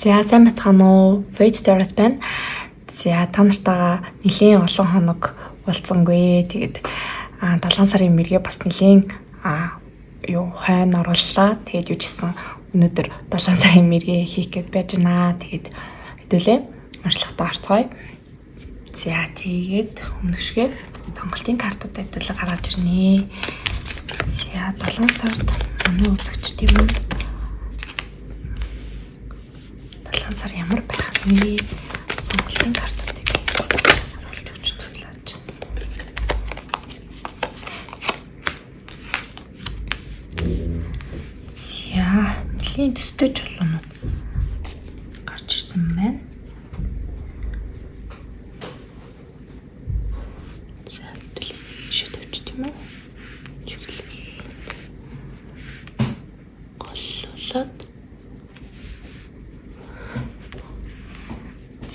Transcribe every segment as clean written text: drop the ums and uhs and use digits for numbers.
За сайн байцгаана уу? Fate Tarot байна. За та нартайгаа нэлээн олон хоног уулзсангүй. Тэгээд 7 сарын мэргээ бас нэлээн юу хайн орууллаа. Тэгээд юу ч гэсэн өнөөдөр 7 сарын мэргээ хийх гээд байж байна. Тэгээд хэдүүлээ уншлагтаа орцгоё. За тэгээд өмнөшгээ сонголтын картуудаа хэдүүлээ гаргаж ирнэ. За 7 сард манай үзэгчдийн маань 7 сар ямар байх вэ? Сонголтын картуудыг харуулж өгч туслаач. За, нэлийн төстэй чулуунууд гарч ирсэн байна. За, хэдүүлээ ийшээ тавьчих юм уу? Чиглэл. Голлуулаад.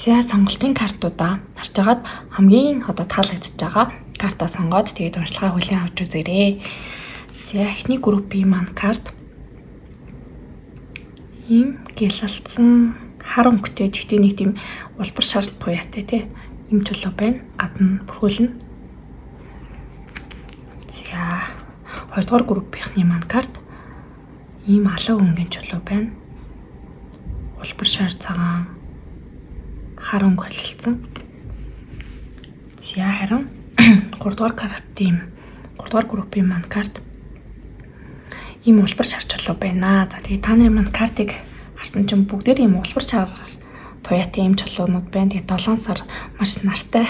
За сонголтын картуудаа харж агаад хамгийн одоо таалагдж байгаа картаа сонгоод тэгээд уншлагаа хүлээн авч үзээрэй. За эхний группийн маань карт ийм гялалцсан хар өнгөтэй гэхдээ нэг тийм улбар шар туяатай тий юм чулуу байна. Гадна бүрхүүлнэ. За хоёрдугаар группийнхний маань карт ийм алаг өнгийн чулуу байна. Улбар шар цагаан хар өнгө холилдсон. За харин 3 дугаар картын 3 дугаар группийн маань карт ийм улбар шар чулуу байна. За тэгээ та нарын маань картыг харсан чинь бүгдээр ийм улбар шар туяатай ийм чулуунууд байна. Тэгээ 7 сар маш нартай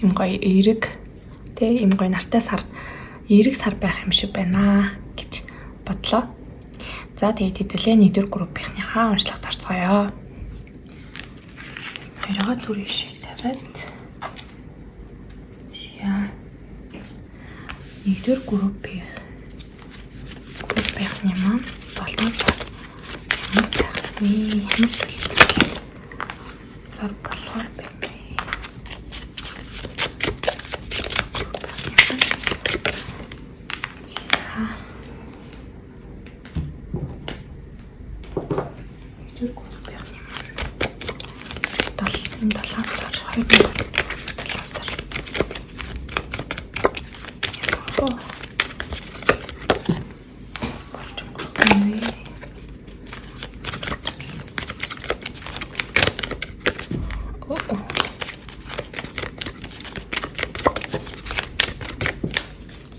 юм гоё эерэг тэ ийм гоё нартай сар эерэг сар байх юм шиг байна гэж бодлоо. За тэгээд хэдүүлээ 1-р группийнхнийхаа уншлагт орцгоё. Хоёроо түр ишээ тавиад. За 1-р группийнхний маань 7 сар ямар байх вэ? Ямар сар болохоор бэ? За 1-р группийнхний маань энэ 7 сар 2007 сар ямар болж өнгөрөх юм бэ?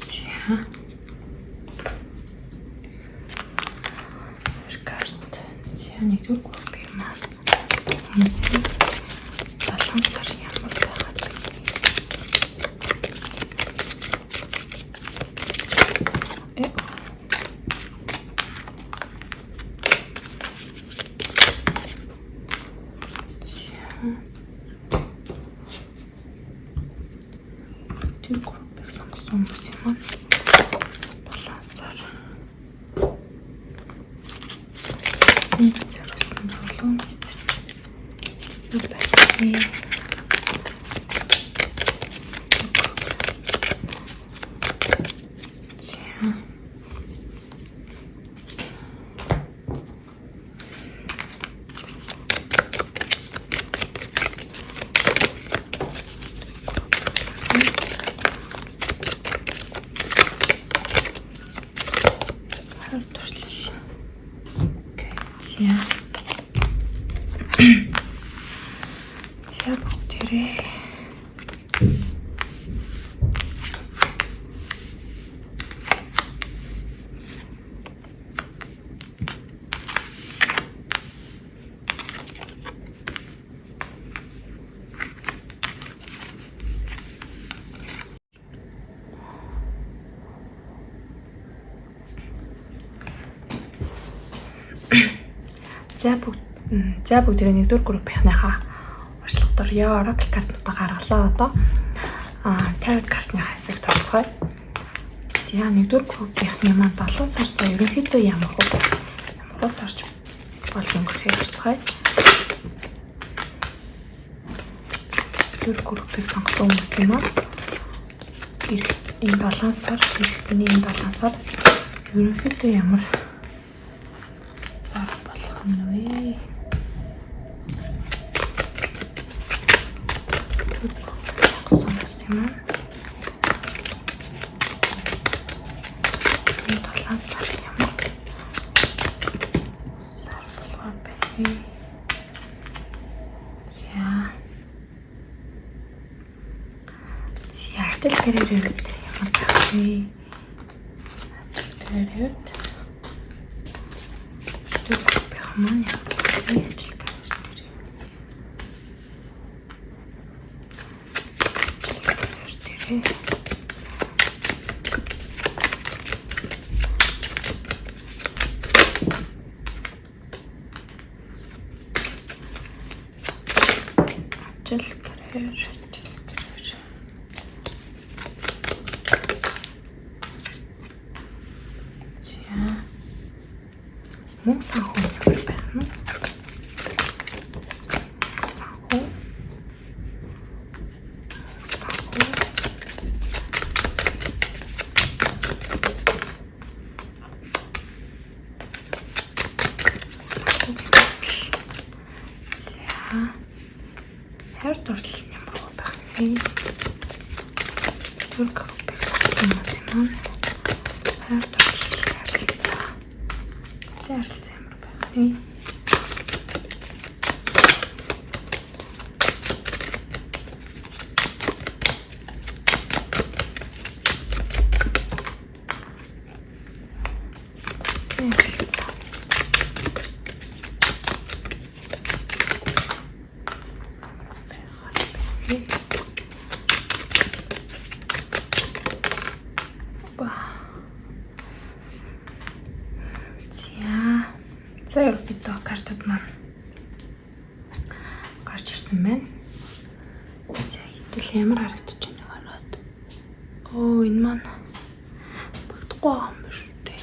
За. Карт. За нэгдүгээр группийн маань хүмүүсийн 7 сар ямар байхад бэ? За. Тэр группийг сонгосон хүмүүсийн маань 7 сар нэг зориулсан зөвлөгөө мессеж юу байх вэ? За. Хар туршлал. Окей. За. За бүгдээрээ за бүгдээрээ нэгдүгээр группийнхныхаа урьдчилалт орё. Oracle картнуудаа гаргалаа одоо. Tarot картны хэсэгт орцгоё. За нэгдүгээр группийнхны маань 7 сар за ерөнхийдөө ямар хуу сарч болж өнгөрөхийг харцгаая. Нэгдүгээр группийг сонгосон хүмүүсийн маань энэ 7 сар, энэ 7 сар ерөнхийдөө ямар сар болох нь вэ? вэ? За. За, ажил карьерийн хувьд ямар байх вэ? Ажил карьерийн хувьд тэр байх маань ямар вэ? Ажил карьер дээр. Ажил карьер дээр. Ажил карьер, ажил карьер. За. Мөнгө санхүү ямар байх нь? Санхүү. Санхүү. За. Хайр дурлал нь ямар байх вэ? Түрк хүмүүс юм. Хайр дурлал, харилцаа. Үсэн харилцаа ямар байх вэ? Үсэн харилцаа. Байх вэ? Опа. За. За, ерөнхийдөө картад маань гарч ирсэн байна. За, хэдүүл ямар харагдаж байгааг хараад. Оо, энэ маань багтахгүй байгаа юм байна шүү дээ.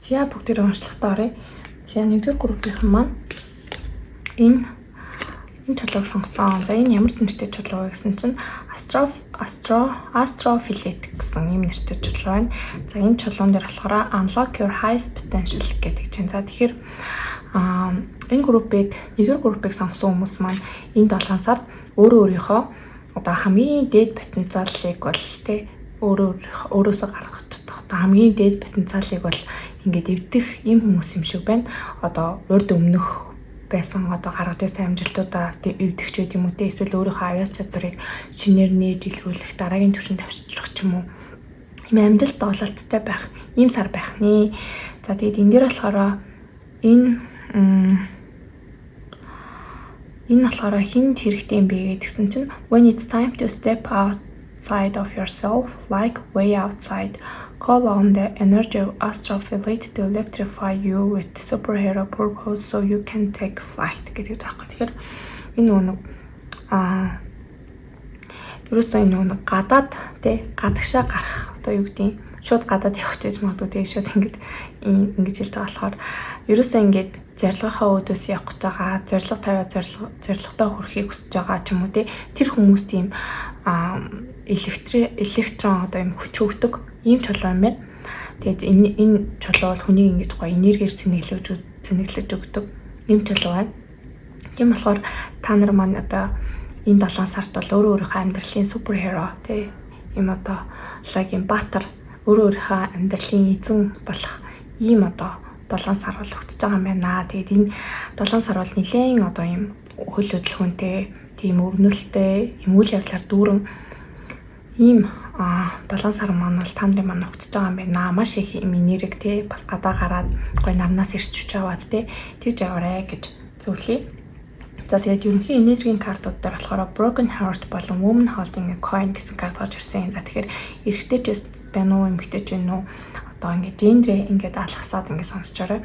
За, бүгдээрээ уншлагатаа оръё. За, нэгдүгээр группийнхэн маань энэ чулууг сонгосон. За, энэ ямар нэртэй чулуу вэ гэсэн чинь Astrophyllite гэсэн ийм нэртэй чулуу байна. За, энэ чулуун дээр болохоор unlock your highest potential гэдэг чинь. За, тэгэхээр энэ группийг, нэгдүгээр группийг сонгосон хүмүүс маань энэ 7 сард өөрөө өөрийнхөө одоо хамгийн дээд потенциалыг бол тий өөрөө өөрөөсөө гаргах чадах, одоо хамгийн дээд потенциалыг бол ингээд эвдэх ийм хүмүүс юм шиг байна. Одоо урд өмнөх байсан одоо гаргаж ирсэн амжилтуудаа эвдэх ч юм уу те, эсвэл өөрийнхөө авьяас чадварыг шинээр нээж илрүүлэх, дараагийн түвшинд авчрах ч юм уу. Ийм амжилт ололттой байх ийм сар байх нэ. За, тэгээд энэ дээр болохоор энэ болохоор хэнд хэрэгтэй юм бэ гэдгсэн чинь when it's time to step outside of yourself, like way outside, call on the energy of astrophyllite to electrify you with superhero purpose so you can take flight гэдэг таахгүй. Тэгэхээр энэ нөгөө нэг ерөөсөө энэ нөгөө нэг гадаад тий гадагшаа гарах, одоо юу гэдгийг, шууд гадаад явах гэж магадгүй, тэгээ шууд ингэж ингэж хэлж байгаа болохоор ерөөсөө ингээд зорилгынхаа өөдөөс явах гэж байгаа, зорилго тавиад зорилготой хүрэхийг хүсэж байгаа ч юм уу те, тэр хүмүүс тийм электрон одоо юм хүч өгдөг ийм чулуу юм байна. Тэгээд энэ чулуу бол хүнийг ингэж гоё энергиэр сэнэглэж өгдөг ийм чулуу байна. Тийм болохоор та нар маань одоо энэ 7 сард бол өөрөө өөрийнхөө амьдралын superhero тий ийм одоо лагийн баатар, өөрөө өөрийнхөө амьдралын эзэн болох ийм одоо 7 сар бол өгдөж байгаа юм байна. Тэгээд энэ 7 сар бол нэлээд одоо ийм хөл хөдөлгөөнтэй, тийм өрнөлттэй, юм үйл явдлаар дүүрэн ийм 7 сар маань бол та нарын маань өгдөж байгаа юм байна. Маш их юм энерги те, бас гадаа гараад гой нарнаас ирч хүч аваад те тэгж яваарэ гэж зөвлөе. За, тэгээд ерөнхий энергийн картууд дээр болохоор Broken Heart болон Woman Holding a Coin гэсэн карт гарч ирсэн. За, тэгэхээр эрэгтэй ч байна уу, эмэгтэй ч байна уу, одоо ингээд gender ээ ингээд алгасаад ингээд сонсчоорой.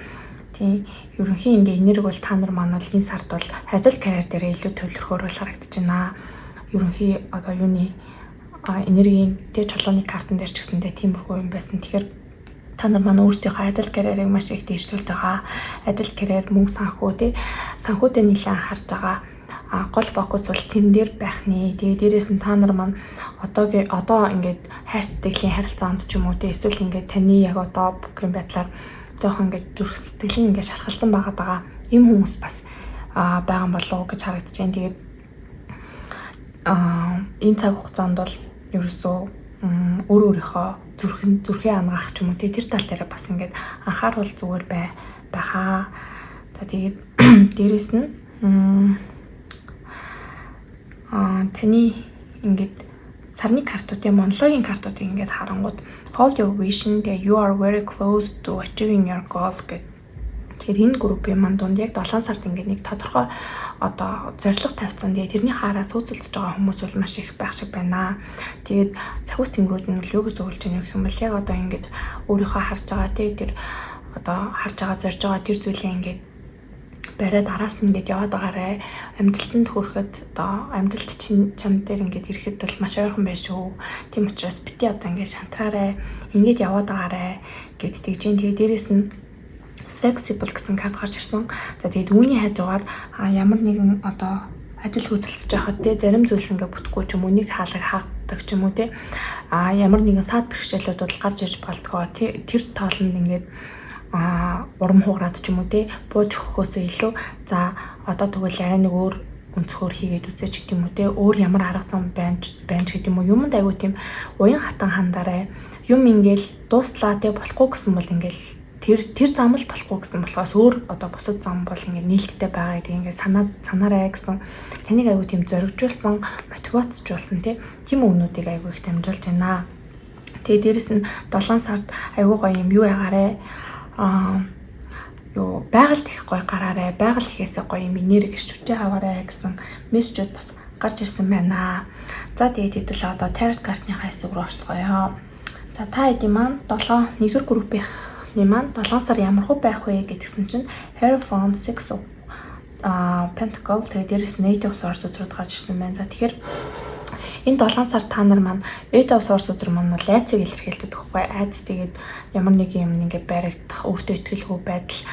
Тийм, ерөнхий ингээ энерги бол та нар маань бол энэ сард бол ажил карьер дээр илүү төвлөрөхөөр бол харагдаж байна. Ерөнхий одоо юуны энергийн тэ чулууны картан дээр ч гэсэндээ тиймэрхүү юм байсан. Тэгэхээр та нар маань өөрсдийнхөө ажил карьерийг маш их дээшлүүлж байгаа. Ажил карьер, мөнгө санхүү тий санхүүтэй нэлээд анхаарч байгаа. Гол фокус бол тэрэн дээр байх нэ. Тэгээ дээрээс нь та нар маань одоо ингээд хайр сэтгэлийн харилцаанд ч юм уу, те, эсвэл ингээд таны яг одоо бүх юм байдлаар жоохон ингээд зүрх сэтгэл нь ингээд шархалсан байгаад байгаа ийм хүмүүс бас байгаа болов уу гэж харагдаж байна. Тэгээд энэ цаг хугацаанд бол ерөөсөө өөр өөрийнхөө зүрхээ анагаах ч юм уу, тэр тал дээр бас ингээд анхааруул зүгээр байхаа. За, тэгээд дээрээс нь таны ингээд сарны картуудын, монологийн картуудыг ингээд харангууд "Hold your vision", тэгээ "You are very close to achieving your goal" гэдэг. Тэгэхээр энэ группийн маань дунд яг 7 сард ингээд нэг тодорхой одоо зорилго тавьсан. Тэгээ тэрний хаараас сүйцэлдэж байгаа хүмүүс бол маш их байх шиг байна. Тэгээд цахиус тэнгэрүүд нь юу гэж зөвлөж байгаа гэх юм бол яг одоо ингээд өөрийнхөө харж байгаа, тэр одоо харж байгаа, зорж байгаа тэр зүйлээ ингээд бариад араас нь ингээд яваад байгаарэ. Амжилтанд хүрэхэд, одоо амжилт чинь чам дээр ингээд ирэхэд бол маш ойрхон байх шүү. Тийм учраас бити одоо ингээд шантраарай. Ингээд яваад байгаарэ гэж тэгж юм. Тэгээ дээрээс нь flexible гэсэн карт гарч ирсэн. За, тэгээд үүний хажуугаар ямар нэгэн одоо ажил хүйцэлдэж байхад, те, зарим зүйлс ингээ бүтэхгүй ч юм уу, нэг хаалга хаадаг ч юм уу, те, ямар нэгэн саад бэрхшээлүүд бол гарч ирж болдгоо. Тэр тоолонд ингээд урам хугараад ч юм уу, те, бууж өгөхөөсөө илүү, за, одоо тэгвэл арай нэг өөр өнцгөр хийгээд үзээч гэдэг юм уу, те, өөр ямар арга зам байна ч гэдэг юм уу, юмд айгу тийм уян хатан хандаарай. Юм ингээл дуслаа, те, болохгүй гэсэн бол ингээл тэр зам л болохгүй гэсэн болохоос өөр одоо бусад зам бол ингээд нээлттэй байгаа гэдгийг ингээд санаарай гэсэн, таныг айгу тийм зоригжуулсан, мотивацжуулсан, тийм үгнүүдийг айгу их дамжуулж байна. Тэгээ дээрээс нь 7 сард айгу гоё юм юу ягаарэ, юу, байгальд их гоё гараарай, байгаль ихээсээ гоё юм энерги, эрч хүчээ аваарай гэсэн мессежүүд бас гарч ирсэн байна. За, тэгээд хэдүүлээ одоо tarot картныхаа хэсэг рүү орцгоё. За, та хэдийн маань 7 нэгдүгээр группийнхний маань 7 сар ямар хөө байх вэ гэдгсэн чинь Hierophant, Six of Pentacle, тэгээд дээрээс нь Eight of Swords үзрүүд гарч ирсэн байна. За, тэгэхээр энэ 7 сар та нар маань Eight of Swords үзэр маань бол айдсыг илэрхийлж байгаа байхгүй, айдас. Тэгээд ямар нэг юм ингээд баригдах, өөртөө итгэлгүй байдал,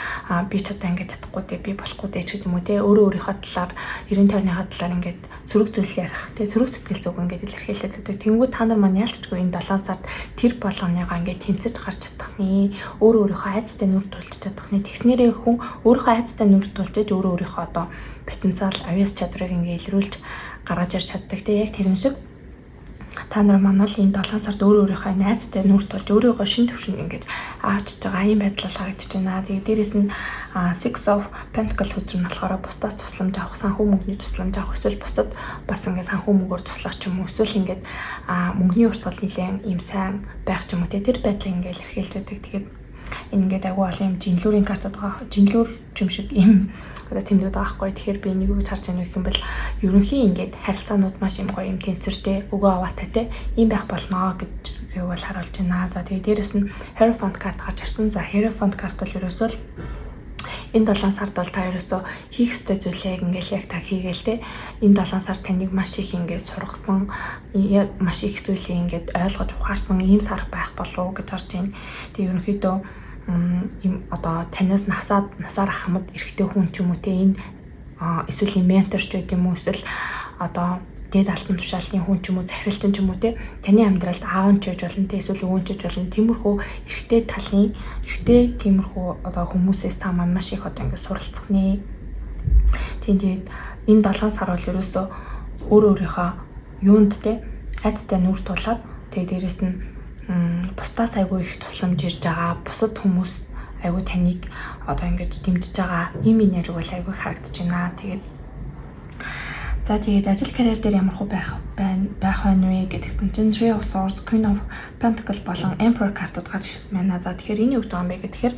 би ч одоо ингээд чадахгүй дээ, би болохгүй дээ ч гэдэг юм уу, те, өөрөө өөрийнхөө талаар, эрен тойрныхоо талаар ингээд сөрөг зүйлс ярих, те, сөрөг сэтгэл зүг ингээд илэрхийлээд байдаг. Тэнгүүд та нар маань яалтчгүй энэ 7 сард тэр болгоныгоо ингээд тэмцэж гарч чадах нэ, өөрөө өөрийнхөө айдастай нүр тулж чадах нэ. Тэгснээрээ хүн өөрийнхөө айдастай нүр тулж өөрөө өөрийнхөө одоо потенциал, авьяас чадварыг ингээд илрүүлж гаргаж ирж чаддаг, те. Яг тэрэн шиг та нар маань бол энэ 7 сард өөрөө өөрийнхөө найзтай нүүр тулж өөрийгөө шин төвшөнд ингэж авчиж байгаа юм байдал бол харагдаж байна. Тэгээ дээрээс нь Six of Pentacle хөзөр нь болохоор бусдаас тусламж авах, санхүү мөнгөний тусламж авах, эсвэл бусдад бас ингэ санхүү мөнгөөр туслах ч юм уу, эсвэл ингээд мөнгөний урсгал нэлээд ийм сайн байх ч юм уу, тэр байдлыг ингээд илэрхийлж байдаг. Тэгээд энэ ингээд айгүй олон юм жинлүүрийн картууд байгаа. Жинлүүр юм шиг юм одоо тэмдэгүүд байгаа байхгүй. Тэгэхээр би нэг үг харж байгаа юм бол ерөнхий ингээд харилцаанууд маш юм гоё юм тэнцвэртэй, өгөө аваатай, те, ийм байх болно гэж юу бол харуулж байна. За, тэгээ дээрээс нь Hierophant карт гарч ирсэн. За, Hierophant карт бол ерөөсөө л энэ 7 сард бол та ерөөсөө хийх ёстой зүйлээ ингээл яг та хийгээл, те. Энэ 7 сар таныг маш их ингээд сургасан, маш их зүйлээ ингээд ойлгож ухаарсан ийм сар байх болов уу гэж харж байна. Тэгээ ерөнхийдөө юм одоо танаас насаар ахмад эрэгтэй хүн ч юм уу, те, энэ эсвэл юм ментор ч байд юм уу, эсвэл одоо дээд албан тушаалны хүн ч юм уу, захиралчин ч юм уу, те, таны амьдралд аав нь ч байж болно, те, эсвэл өвөө ч байж болно. Тиймэрхүү эрэгтэй талын, эрэгтэй тиймэрхүү одоо хүмүүсээс та маань маш их одоо ингээд суралцах нэ. Тийм, тэгээд энэ 7 сар бол ерөөсөө өөр өөрийнхөө юунд, те, айдастай нүүр тулаад, тэгээд дээрэс нь бусдаас айгүй их тусламж ирж байгаа. Бусад хүмүүс айгүй таныг одоо ингэж дэмжиж байгаа ийм энерги бол айгүй харагдаж байна. Тэгээд за, тэгээд ажил карьер дээр ямар хөө байх байна вэ гэдгсэн чинь Three of Swords, Queen of Pentacle болон Emperor картууд гарч ирсэн байна. За, тэгэхээр энэ юу гэж байгаа юм бэ гэхээр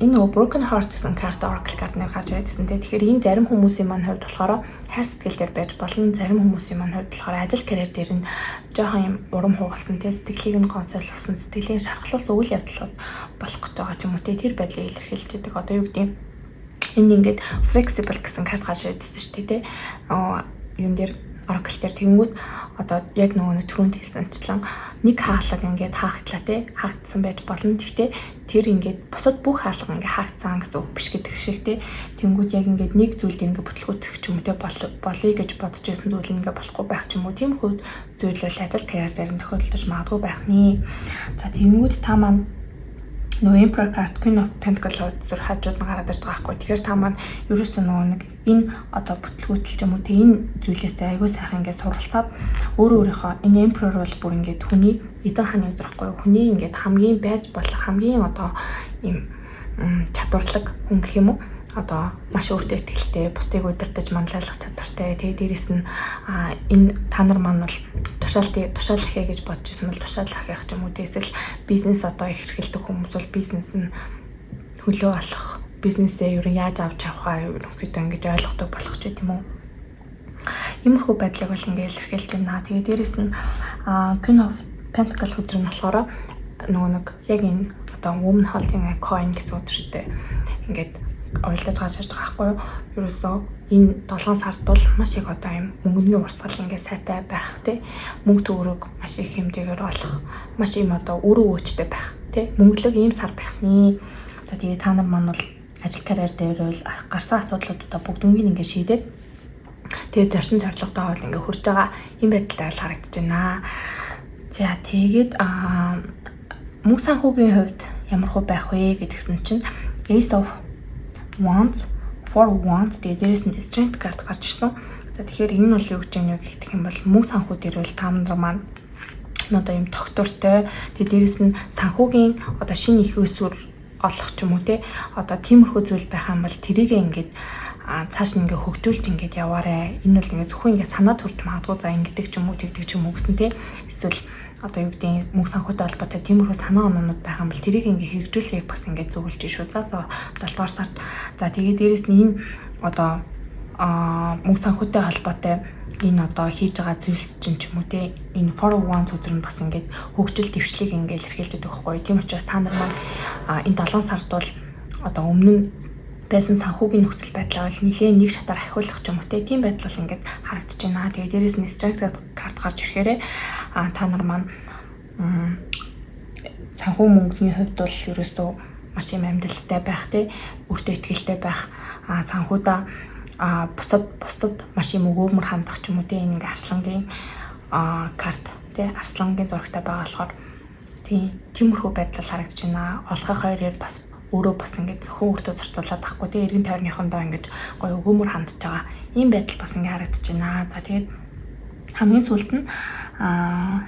энэ нөгөө Broken Heart гэсэн карт Oracle карт нэр гарч ирсэн те. Тэгэхээр энэ зарим хүмүүсийн маань хувьд болохоор хайр сэтгэл дээр байж болно. Зарим хүмүүсийн маань хувьд болохоор ажил карьер дээр нь жоохон юм урам хугалсан, те, сэтгэлийг нь гонсойлсон, сэтгэлийг шархлуулсан үйл явдлууд болох гэж байгаа ч юм уу, те, тэр байдлыг илэрхийлж байдаг. Одоо юу гэдэг юм, энд ингээд flexible гэсэн карт гарч ирсэн шүү дээ, те. Юун дээр Oracle дээр. Тэгэнгүүт одоо яг нөгөө нэг түрүүнд хэлсэнчлэн нэг хаалга ингээд хаагдлаа те, хаагдсан байж болно. Гэхдээ тэр ингээд бусад бүх хаалга ингээд хаагдсан гэсэн үг биш гэдэг шиг те. Тэнгүүд яг ингээд нэг зүйл дээр ингээд бүтлгүүтэх ч юм уу те, болъё гэж бодож байсан зүйл ингээд болохгүй байх ч юм уу. Тиймэрхүү зүйл бол ажил карьер дээр нь тохиолдож магадгүй байх нэ. За, тэгэнгүүт та маань нөгөө Emperor card, Queen of Pentacles зүр хажууд нь гараад ирж байгаа байхгүй. Тэгэхээр та маань ерөөсөө нөгөө нэг энэ одоо бүтлгүүтэл ч юм уу те, энэ зүйлээсээ айгүй сайхан ингээд суралцаад, өөрөө өөрийнхөө энэ Emperor бол бүр ингээд хүний эзэн хааны үзэр байхгүй. Хүний ингээд хамгийн байж болох хамгийн одоо ийм чадварлаг хүн гэх юм уу, одоо маш өөртөө итгэлтэй, бусдыг удирдах, манлайлах чадвартай. Тэгээ дээрэс нь энэ та нар маань бол тушаал тушаал ахъя гэж бодож ирсэн бол тушаал ахих ч юм уу. Эсвэл бизнес одоо эрхэлдэг хүмүүс бол бизнес нь хөлөө олох, бизнесээ ер нь яаж авч явахаа ерөнхийдөө ингэж ойлгодог болох ч гэдэм үү. Иймэрхүү байдлыг бол ингээ илэрхийлж байна. Тэгээ дээрэс нь Queen of Pentacle хөзөр нь болохоор нөгөө нэг яг энэ одоо woman holding a coin гэсэн үзэртэй ингээд уялдаж гарч ирж байгаа байхгүй юу? Ерөөсөө энэ 7 сард бол маш их одоо юм мөнгөний урсгал ингээд сайтай байх тий. Мөнгө төгрөг маш их хэмжээгээр олох, маш юм одоо үр өгөөчтэй байх тий. Мөнгөлөг ийм сар байх нэ. За, тэгээ та нар маань бол ажил карьер дээр бол гарсан асуудлуудаа бүгднийг ингээд шийдээд, тэгээд зорьсон зорилгодоо бол ингээд хүрж байгаа юм байдалтай бол харагдаж байна. За, тэгээд мөнгө санхүүгийн хувьд ямар хөө байх вэ гэдгсэн чинь Ace of Wands, Four Wands, тэгээ дээрэс нь Strength card гарч ирсэн. За, тэгэхээр энэ нь бол юу гэж байна вэ гэх юм бол мөнгө санхүү дээр бол та нар маань одоо юм тогтвортой, тэгээ дээрэс нь санхүүгийн одоо шинэ их усүр олох ч юм уу те, одоо тиймэрхүү зүйл байх юм бол тэрийг ингээд цааш нь ингээ хөгжүүлж ингээд яваарэ. Энэ бол ингээ зөвхөн ингээ санаа төрж магадгүй, за, ингэдэг ч юм уу, тэгдэг ч юм уу гэсэн те. Эсвэл одоо юу гэдгийг мөнгө санхүүтэй холбоотой тиймэрхүү санаа оноонууд байх юм бол тэрийг ингээ хэрэгжүүлэхийг бас ингээ зөвлөж шүү. За, 7 дугаар сард. За, тэгээд дээрэс нь энэ одоо мөнгө санхүүтэй холбоотой энэ одоо хийж байгаа зүйлс чинь ч юм уу те, энэ 401 зүзэр нь бас ингээд хөгжил дэвшлиг ингээд илэрхийлж байгаа байхгүй. Тийм учраас та нар маань энэ 7 сард бол одоо өмнө нь байсан санхүүгийн нөхцөл байдлаа бол нэлээд нэг шатаар ахиулах ч юм уу те, тийм байдал бол ингээд харагдаж байна. Тэгээ дээрэс нь strength карт гарч ирэхээрээ та нар маань санхүү мөнгөний хувьд бол ерөөсөө маш юм амьдралтай байх те, өөртөө итгэлтэй байх, санхүүдаа бусад маш юм өгөөмөр хандах ч юм уу те. Энэ ингээ арслангийн карт те, арслангийн зурагтай байгаа болохоор тийм тиймэрхүү байдал харагдаж байна. Олохын хоёроор бас өөрөө бас ингээд зөвхөн өөртөө зарцуулаад байхгүй те, эргэн тойрныхондоо ингээд гоё өгөөмөр хандж байгаа ийм байдал бас ингээд харагдаж байна. За, тэгээд хамгийн сүүлд нь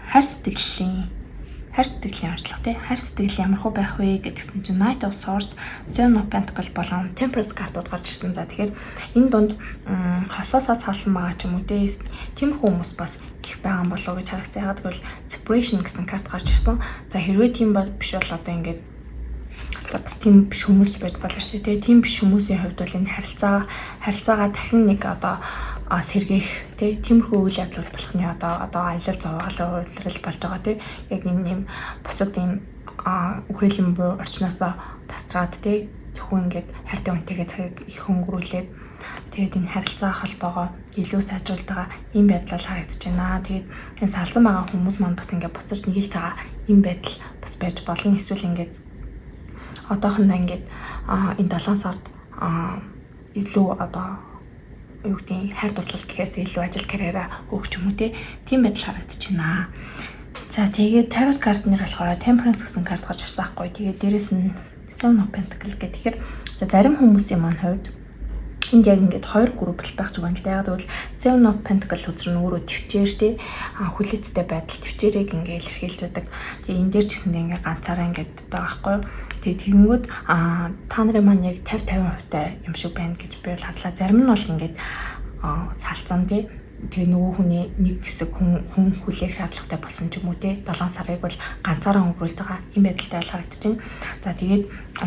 хайр сэтгэлийн онцлог тий, хайр сэтгэл ямар хөө байх вэ гэдгсэн чинь Knight of Swords, Seven of Pentacles болон Temperance картууд гарч ирсэн. За, тэгэхээр энэ дунд хосоосоо салсан байгаа ч юм уу тий, тиймэрхүү хүмүүс бас их байгаа юм болов уу гэж харагдсан. Яг гэвэл Separation гэсэн карт гарч ирсэн. За, хэрвээ тийм биш бол одоо ингээд, за, бас тийм биш хүмүүс ч байж болно шүү дээ. Тийм биш хүмүүсийн хувьд бол энэ харилцаагаа дахин нэг одоо сэргээх тий, тиймэрхүү үйл явдлууд болох нь одоо аялал зовоолол улирал болж байгаа тий. Яг энэ юм бусад юм үхрэлэн буй орчноосоо тасраад тий, зөвхөн ингээд хайртай хүнтэйгээ цагийг их өнгөрүүлээд, тэгээд энэ харилцаа холбоогоо илүү сайжруулж байгаа ийм байдал бол харагдаж байна. Тэгээд энэ салсан байгаа хүмүүс маань бас ингээд буцаж нийлж байгаа ийм байдал бас байж болно. Эсвэл ингээд одоохондоо ингээд энэ 7 сард илүү одоо юу гэдгийг хайр дурлал гэхээс илүү ажил карьераа өгч юм уу те, тийм байдал харагдаж байна. За, тэгээд tarot карт нэр болохоор Temperance гэсэн карт гарч ирсэн байхгүй. Тэгээд дээрэс нь Seven of Pentacles гэх. Тэгэхээр за, зарим хүмүүсийн маань хувьд энд яг ингээд хоёр групп л байх шиг байна л да. Яг гэвэл Seven of Pentacles үзэр нь өөрөө төвчээр те, хүлээцтэй байдал, төвчээрийг ингээд илэрхийлж байдаг. Тэгээ энэ дээр ч гэсэндээ ингээд ганцаараа ингээд байгаа байхгүй юу. Тэгээ тэгэнгүүт та нарын маань яг 50 50% тай юм шиг байна гэж би бол харлаа. Зарим нь бол ингээд салцсан тий. Тэгээ нөгөө хүний нэг хэсэг хүн хүлээх шаардлагатай болсон ч юм уу те, 7 сарыг бол ганцаараа өнгөрүүлж байгаа юм байдалтай бол харагдаж байна. За, тэгээд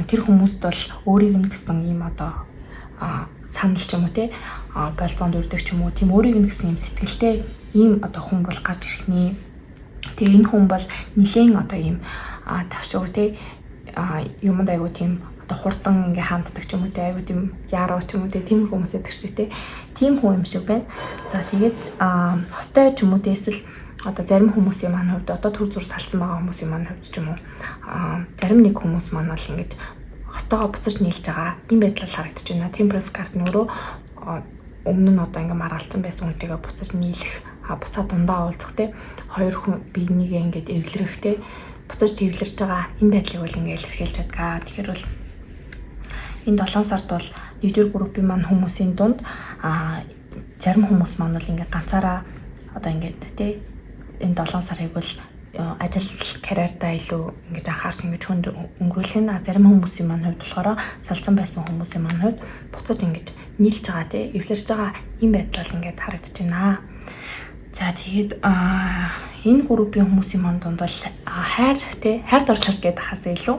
тэр хүмүүст бол өөрийг нь гэсэн ийм одоо санал ч юм уу те, болцоонд үрдэг ч юм уу, тийм өөрийг нь гэсэн ийм сэтгэлтэй ийм одоо хүн бол гарч ирэх нэ. Тэгээ энэ хүн бол нилээн одоо ийм тавшуур те, юмд айгу тийм одоо одоо хурдан ингээ ханддаг ч юм уу те, айгуу тийм яруу ч юм уу те, тийм хүмүүс байдаг шүү дээ. Тийм хүн юм шиг байна. За, тэгээд хостой ч юм уу те, эсвэл одоо зарим хүмүүсийн маань хувьд одоо түр зуур салсан байгаа хүмүүсийн маань хувьд ч юм уу, зарим нэг хүмүүс маань бол ингэж хостойгоо буцаж нийлж байгаа ийм байдал харагдаж байна. Temperance карт нь өөрөө өмнө нь одоо ингээ маргалцсан байсан хүнтэйгээ буцаж нийлэх, буцаад дундаа уулзах те, хоёр хүн биенийгээ ингээд эвлэрэх те, буцаж эвлэрж байгаа энэ байдлыг бол ингээ илэрхийлж чадгаа. Тэгэхээр бол энэ 7 сард бол нэгдүгээр группийн маань хүмүүсийн дунд зарим хүмүүс маань бол ингээ ганцаараа одоо ингээд те, энэ 7 сарыг бол ажил карьердаа илүү ингэж анхаарч, ингэж хүнд өнгөрүүлэх нь. Зарим хүмүүсийн маань хувьд болохоор салсан байсан хүмүүсийн маань хувьд буцаж ингэж нийлж байгаа тий, эвлэрж байгаа ийм байдал бол ингээд харагдаж байна. За, тэгээд энэ группийн хүмүүсийн маань дунд бол хайр тий, хайр дурлал гэдэг хаас илүү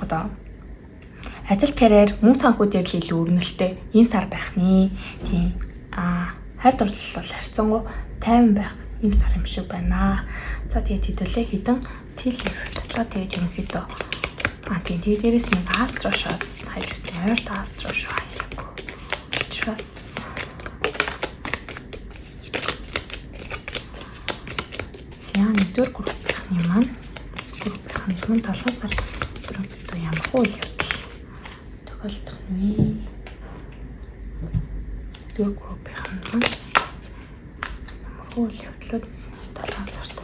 одоо ажил, карьер, мөнгө санхүү дээр л илүү өрнөлттэй ийм сар байх нэ. Тийм. Хайр дурлал бол харьцангуй тайван байх ийм сар юм шиг байна. За, тэгээд хэдүүлээ хэдэн tea leaf татаа, тэгээд ерөнхийдөө тийм, тэгээд дээрэс нэг astro show хайж үзсэн. Ойрт astro show хайгаагүй. Учраас за, нэгдүгээр группийн маань 7 сар группт ямар үйл явдал тохиолдох нь вэ? Нэгдүгээр группийн маань ямар үйл явдлууд 7 сард.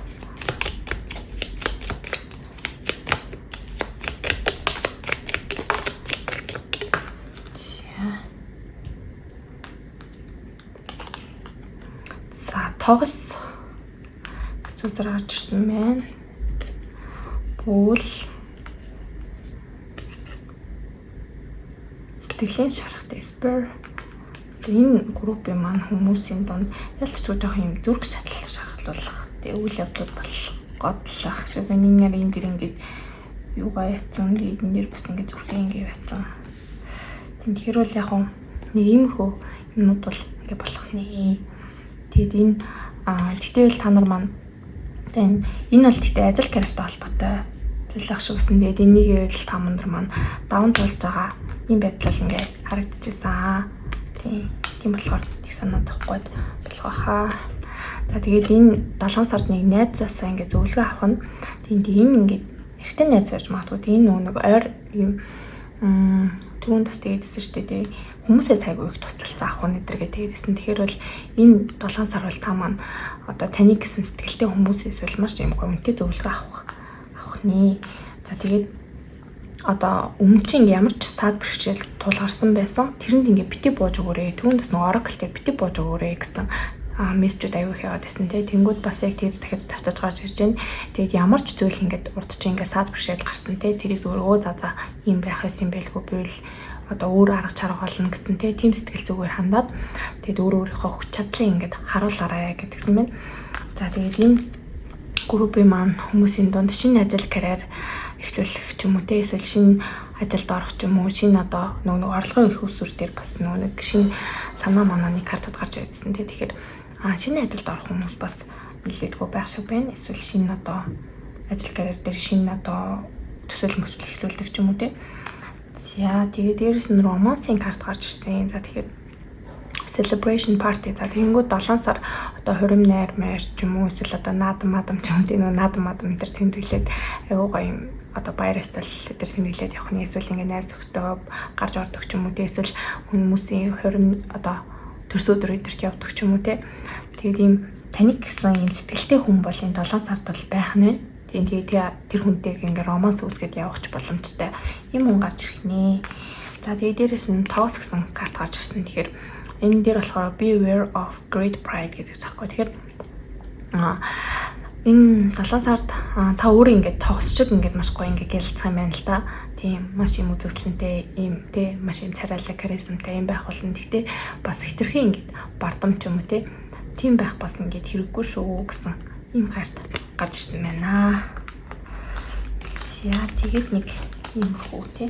За, тогс цэцэр гарч ирсэн байна. Бүл, сэтгэлийн шарах, despair. Энэ группийн маань хүмүүсийн дунд ялцчгүй жоох юм зүрх шатал шархлуулах тэг үйл явдлууд болох годлох шиг байна. Энэ яар энэ дэр ингээд юугаа ятсан, тэгээд энэ дэр бас ингээд зүрхээ ингээд ятсан. Тэгэхээр бол яг нэг иймэрхүү юмнууд бол ингээд болох нэ. Тэгээд энэ тэгтэл та нар маань энэ бол тэгтээ ажил карьертай холбоотой зүйл ах шиг гэсэн. Тэгээд энийг л та нар маань даван туулж байгаа ийм байдал ингээ харагдчихсан. Тийм. Тийм болохоор их санаа зовхгүй болох баха. За, тэгээд энэ 7 сард нэг найзаасаа ингээ зөвлөгөө авах нь, тийм, тийм, энэ ингээ эртээ найз байж магадгүй. Тийм, нөгөө нэг ойр юм түрүүнд бас тэгээд ирсэн шүү дээ. Хүмүүсээс айгүй их туслалцаа авах нь эдэргээ тэгээд ирсэн. Тэгэхээр бол энэ 7 сар бол та маань одоо таны гэсэн сэтгэлтэй хүмүүсээс бол маш юм гоё үнэтэй зөвлөгөө авах нэ. За, тэгээд одоо өмнө чинь ямар ч саад бэрхшээл тулгарсан байсан. Тэрэнд ингээ бити бууж өгөөрэй. Түүнд бас нэг oracle дээр бити бууж өгөөрэй гэсэн мессежүүд аягүй их яваад байсан тий. Тэнгүүд бас яг тэр дахиж тавтаж гарч ирж байна. Тэгээд ямар ч зүйл ингээд урд чи ингээд саад бэрхшээл гарсан тий. Тэрийг зүгээр өө за ийм байх байсан юм байлгүй, би л одоо өөр арга чарга олно гэсэн тий. Тийм сэтгэл зүгээр хандаад, тэгээд өөр өөрийнхөө хүч чадлыг ингээд харуулаарай гэдгсэн байна. За, тэгээд энэ группийн маань хүмүүсийн дунд шинэ ажил карьер эхлүүлэх ч юм уу те, эсвэл шинэ ажилд орох ч юм уу, шинэ одоо нөгөө нэг орлогын их усүр дээр бас нөгөө нэг шинэ санаа манааны картууд гарч ирсэн те. Тэгэхээр шинэ ажилд орох хүмүүс бас нэлээдгүй байх шиг байна. Эсвэл шинэ одоо ажил карьер дээр шинэ одоо төсөөл мөсөл эхлүүлдэг ч юм уу те. За, тэгээд дээрэс нь romance-ын карт гарч ирсэн. За, тэгэхээр celebration party. За, тэгэнгүүт 7 сар одоо хурим найр майр ч юм уу, эсвэл одоо наадам мадам ч юм уу, тийм нөгөө наадам мадам энэ төр тэмдэглээд айгуу гоё юм одоо баяр ёслол тэр тэмдэглээд явах нь, эсвэл ингээ найз нөхдөд гарч ордог ч юм уу те, эсвэл хүмүүсийн хурим одоо төрс өдөр өдөрт явдаг ч юм уу те. Тэгээд ийм таныг гэсэн ийм сэтгэлтэй хүн бол энэ 7 сард бол байх нь байна. Тийм, тэгээд тэр хүнтэйг ингээ romance үүсгээд явах ч боломжтой юм хүн гарч ирэх нэ. За, тэгээд дээрэс нь тоос гэсэн карт гарч ирсэн. Тэгэхээр энэ дээр болохоор beware of great pride гэдэг захгүй. Тэгэхээр энэ 7 сард та өөрөө ингээд тогс шиг ингээд маш гоё ингээд гялцах юм байна л та. Тийм, маш юм үзэсгэлэнтэй ийм тий, маш юм царайлаг, харизмтай юм байх болно. Гэхдээ бас хитрхи ингээд бардам ч юм уу тий, тийм байх бас ингээд хэрэггүй шүү гэсэн ийм карт гарч ирсэн байна. За, тэгээд нэг иймэрхүү тий.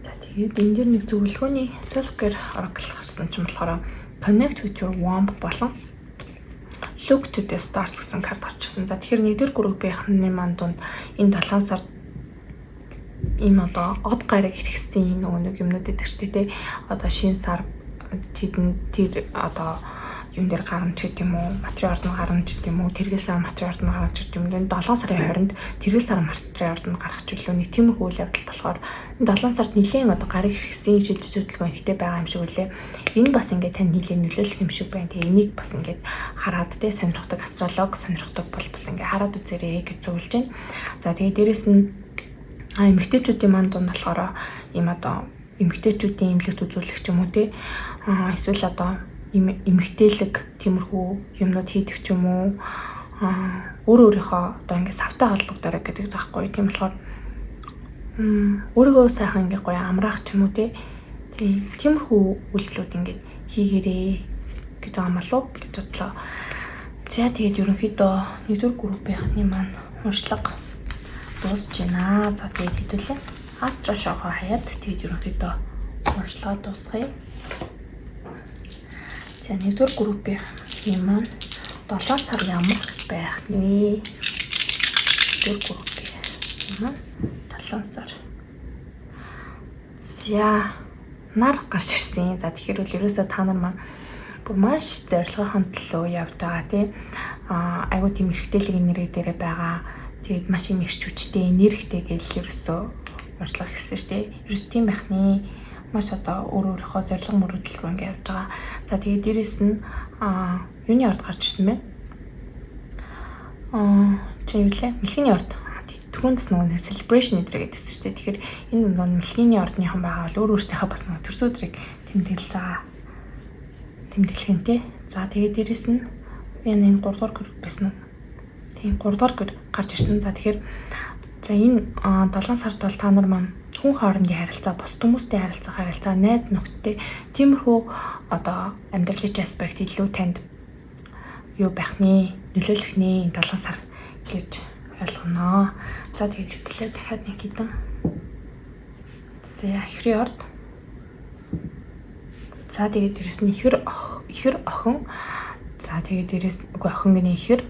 За, тэгээд энэ дэр нэг зөвлөгөөний self care oracle гарсан чинь болохоор connect with your womb болон look to the stars гэсэн карт гарч ирсэн. За, тэгэхээр нэгдүгээр группийн маань дунд энэ 7 сард Ийм одоо од гараг хэрэгсэн нөгөө нэг юмнууд идэх штэ тий. Одоо шин сар тэдэн тэр одоо юм дээр гарна ч гэдэг юм уу, матрийн ордон гарна ч гэдэг юм уу, тэргэл сар матрийн ордон гарна ч гэдэг юм уу. 7 сарын 20-нд тэргэл сар матрийн ордон гарах ч үлээ нэг тиймэрхүү үйл явдал болохоор 7 сард нэлээд одоо гарыг хэрэгсэн шилжиж хөдөлгөөн ихтэй байгаа юм шиг үлээ. Энэ бас ингээд танд нэлээд нөлөөлөх юм шиг байна. Тэгээ энийг бас ингээд хараад те сонирхдаг астролог сонирхдаг бол бас ингээд хараад үзээрэй гэж зөвлөж байна. За тэгээ дээрэс нь эмэгтэйчүүдийн маань дунд болохоор ийм одоо эмэгтэйчүүдийн эмнэлэгт үзүүлэх ч юм уу те эсвэл одоо эмэгтэйлэг тиймэрхүү юмнууд хийдэг ч юм уу өөр өөрийнхөө одоо ингээд савтай холбогдорой гэдэг заахгүй. Тийм болохоор өөрийгөө сайхан ингээд гоё амраах ч юм уу те тиймэрхүү үйлдэлүүд ингээд хийгэрээ гэж байгаа юм болов гэж бодлоо. За тэгээд ерөнхийдөө нэгдүгээр группийнхний маань уншлага дуусж байна. За тэгээд хэдүүлээ. Астро шоугаа хаяад тэгээд ерөнхийдөө уншлагаа дуусгая. За нэгдүгээр группийн маань 7 сар ямар байх нэ? Нэгдүгээр группийн маань 7 сар. За нар гарч ирсэн. За тэгэхээр бол ерөөсөө та нар маань бүр маш зорилгынхон төлөө явж байгаа тий. Айгуу тийм эрхтэлэг энерги дээрээ байгаа. Тэгээд маш юм эрч хүчтэй, энергитэй гэж ерөөсөө уншлах гэсэн шүү дээ. Ерөөс тийм байх нэ. Маш одоо өөр өөрийнхөө зорилго мөрөөдөл рүү ингэ явж байгаа. За тэгээд дээрэс нь юуны орд гарч ирсэн бэ? Чи юу лээ? Мэлхийний орд. Түрүүнд нөгөө нэг celebration өдрөө гэдсэн шүү дээ. Тэгэхээр энэ нөгөө мэлхийний ордныхан байгаа бол өөр өөртөөхөө бас нөгөө төрсөн өдрийг тэмдэглэж байгаа. Тэмдэглэх нь те. За тэгээд дээрэс нь энэ 3 дугаар групп байсан уу? Тийм 3 дугаар гэр гарч ирсэн. За тэгэхээр за энэ 7 сард бол та нар маань хүн хоорондын харилцаа, бус хүмүүстэй харилцах харилцаа, найз нөхдөдтэй тиймэрхүү одоо амьдралын аспект илүү танд юу байх нэ, нөлөөлөх нэ 7 сар гэж ойлгоно. За тэгээд гэтэл дахиад нэг хідэн. За ихрийн орд. За тэгээд дээрэс нь ихэр охин. За тэгээд дээрэс үгүй охин гэнэ ихэр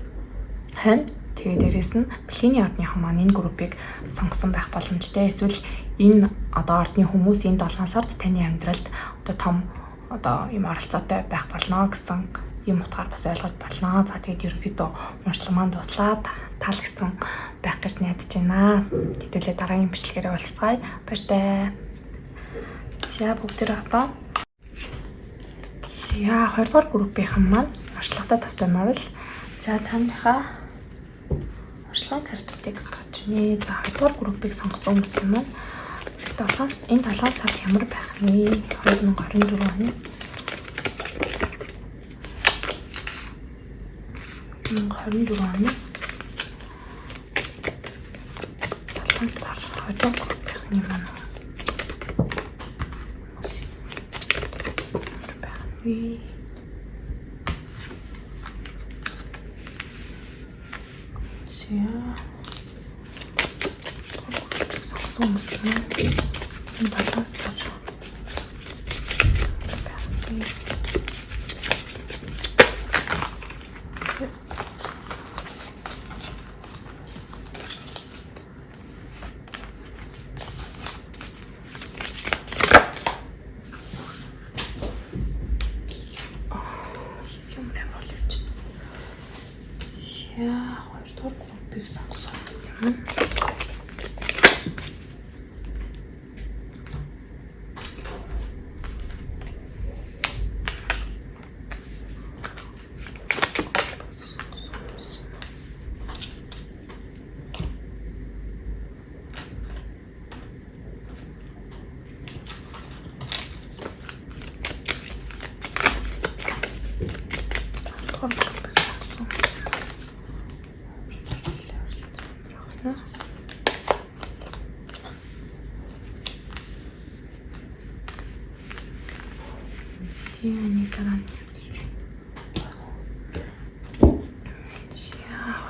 хойно. Тэгээд дээрэс нь Мэлхийний ордныхан маань энэ группийг сонгосон байх боломжтой. Эсвэл энэ одоо ордны хүмүүс энэ 7 сард таны амьдралд одоо том одоо юм оролцоотой байх болно гэсэн юм утгаар бас ойлгож болно. За тэгээд ерөнхийдөө уншлага маань дуслаа. Таалагдсан байх гэж найдаж байна. Хэдүүлээ дараагийн бичлэгээрээ уулзцгаая. Баяртай. За бүгдээрээ одоо за 2 дугаар группийнхан маань уншлагатай тавтай морил. За таныхаа уншлагын картуудыг гаргаж ирнэ. За 2 дугаар группийг сонгосон хүмүүс юм маань энэ 7 сард ямар байх нэ? 2024 оны 2024 оны 7 сар 2 дугаар группийн маань байх вэ? За сонгосон хүмүүс маань энэ 7 сар байх вэ? Юм ямар бол явж байна. За 2 дугаар группийг сонгосон юм. Дугаар группийг сонгосон. Яа нэг дараа нь. За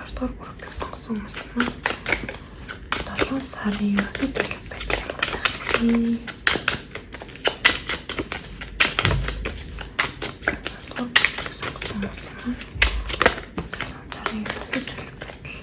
2 дугаар группийг сонгосон хүмүүс юм. 7 сарын ерөнхий төлөв байдал ямар байх вэ? 2 дугаар группийг сонгосон хүмүүс юм. 7 сарын ерөнхий төлөв байдал.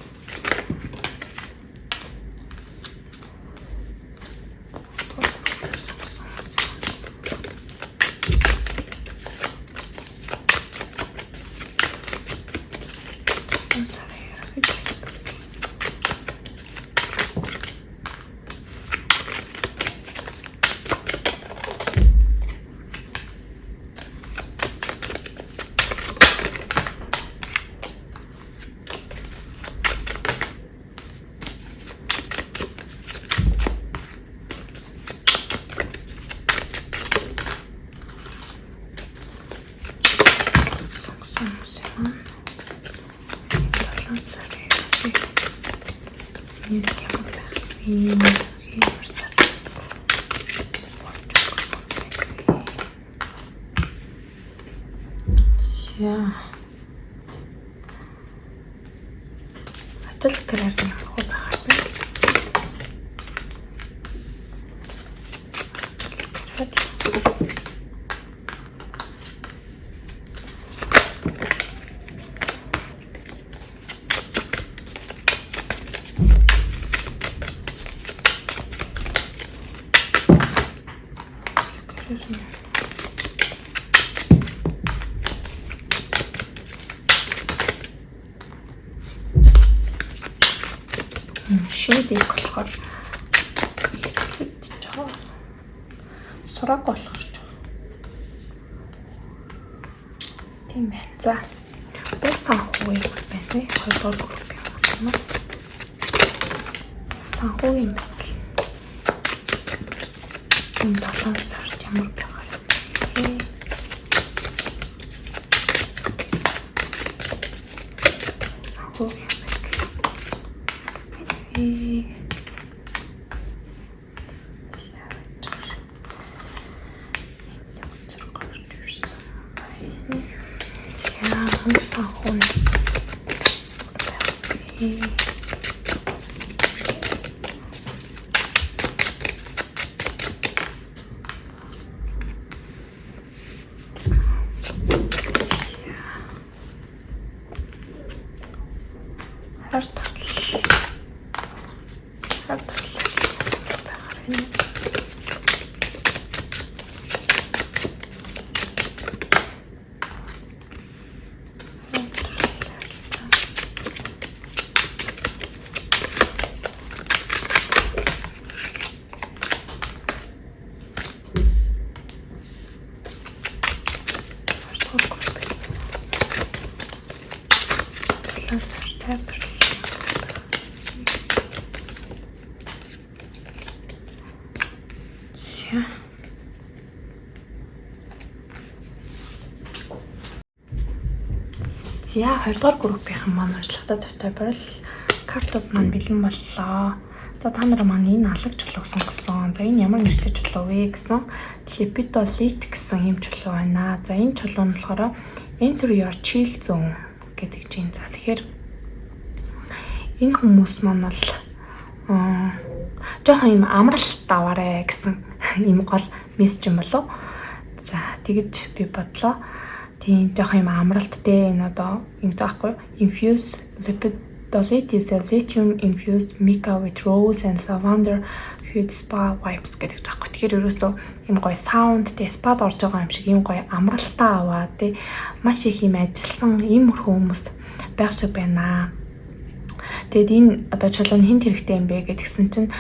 вэ? Ямар сар болж байгаа юм бэ? За. Ажил карьер нь ямар хөө байгаа вэ? Карьер нь шинэ deck болохоор хэрэглэгдэж байгаа. Сураг болохоор ч тийм байна. За. Уг санхүү юм байна тий. Хоёрдугаар групп юм байна. Санхүүгийн байдал. Энэ 7 сард ямар байгаа юм бэ? Санхүүгийн байдал. Ээ. Гарч ирсэн байна. За, санхүү нь байна. Хар тотлол. Хар тотлол байхаар байна. Хоёрдугаар групп. 7 сар тайвар. За. За, хоёрдугаар группийнхан маань уншлагатай тавтай барил картууд маань бэлэн боллоо. За, та нар маань энэ алаг чулууг сонгосон. За, энэ ямар нэртэй чулуу вэ гэсэн, Lepidolite гэсэн юм чулуу байна. За, энэ чулуу нь болохоор Enter your chill zone гэдэг чинь. За, тэгэхээр энэ хүмүүс маань бол жоохон юм амралт аваарэ гэсэн юм гол мессеж юм болов. За, тэгэж би бодлоо. Тийм, жоохон юм амралт те, энэ одоо ингэж аахгүй, infuse lepidolite is a lithium infused mica with rose and lavender hued spa vibes гэдэг аахгүй. Тэгэхээр ерөөсөө юм гоё sound те, спад орж байгаа юм шиг юм гоё амралтаа аваа те, маш их юм ажилласан ийм мөрхөн хүмүүс байх шиг байна. Тэгэд энэ одоо чулуу нь хэнд хэрэгтэй юм бэ гэдгсэн чинь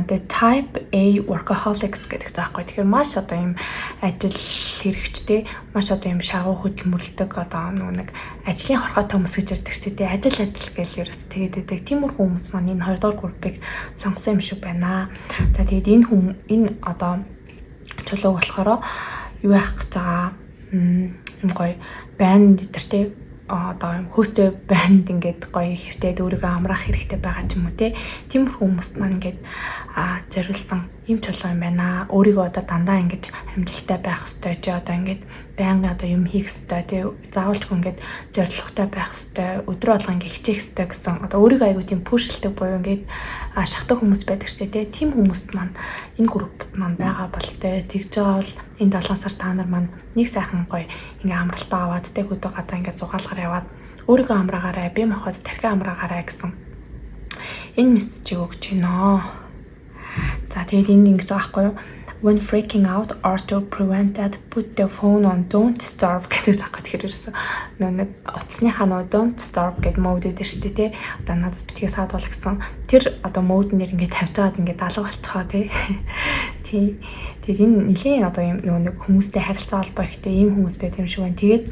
the type A workaholics гэдэг заахгүй. Тэгэхээр маш одоо юм ажил хэрэгчтэй, маш одоо юм шагуу хөдөлмөрлөдөг, одоо нөгөө нэг ажлын хорхойтой хүмүүс гэж ярьдаг шүү дээ. Ажил ажил гэж ерөөс тэгээд байдаг. Тиймэрхүү хүмүүс маань энэ хоёрдугаар группыг сонгосон юм шиг байна. За, тэгээд энэ хүм энэ одоо чулууг болохоор юу яах гэж байгаа юм, гоё байна дээр те, одоо юм хөөстэй банд ингээд гоё хэвтээд өөрийгөө амраах хэрэгтэй байгаа ч юм уу те. Тиймэрхүү хүмүүст маань ингээд зориулсан юм чулуу юм байна. Өөрийгөө одоо дандаа ингээд амжилттай байх хэрэгтэй чи, одоо ингээд байнгын одоо юм хийх хэрэгтэй те, заавалчгүй ингээд зорилготой байх хэрэгтэй, өдрө болгон ингээд хичээх хэрэгтэй гэсэн, одоо өөрийгөө айгуу тийм push лдэг буюу ингээд шахдаг хүмүүс байдаг ч те. Тийм хүмүүст маань энэ групп маань байгаа бол те, тэгж байгаа бол энэ 7 сар та нар маань нэг сайхан гоё ингээ амралтаа аваад те, хөдөө гадаа ингээ зугаалгаар яваад өөрийгөө амраагаарай, бие махбод тархиа амраагаарай гэсэн энэ мессежийг өгч байна. За, тэгээд энд ингэж байгаа байхгүй юу? "When freaking out or to prevent that, put the phone on don't disturb" гэдэг заахгүй. Тэгэхээр ерөөсөө нөө нэг утасныхаа нөө don't disturb гэдэг mode дээр шүү дээ тий. Одоо надад битгий саад бол гэсэн тэр одоо mode нэр ингээд тавьж байгаад ингээд алга болчихоо тий. Тий. Тэгээд энэ нэлийн одоо юм нөгөө нэг хүмүүстэй харилцаа холбоо ихтэй ийм хүмүүс байт юм шиг байна. Тэгээд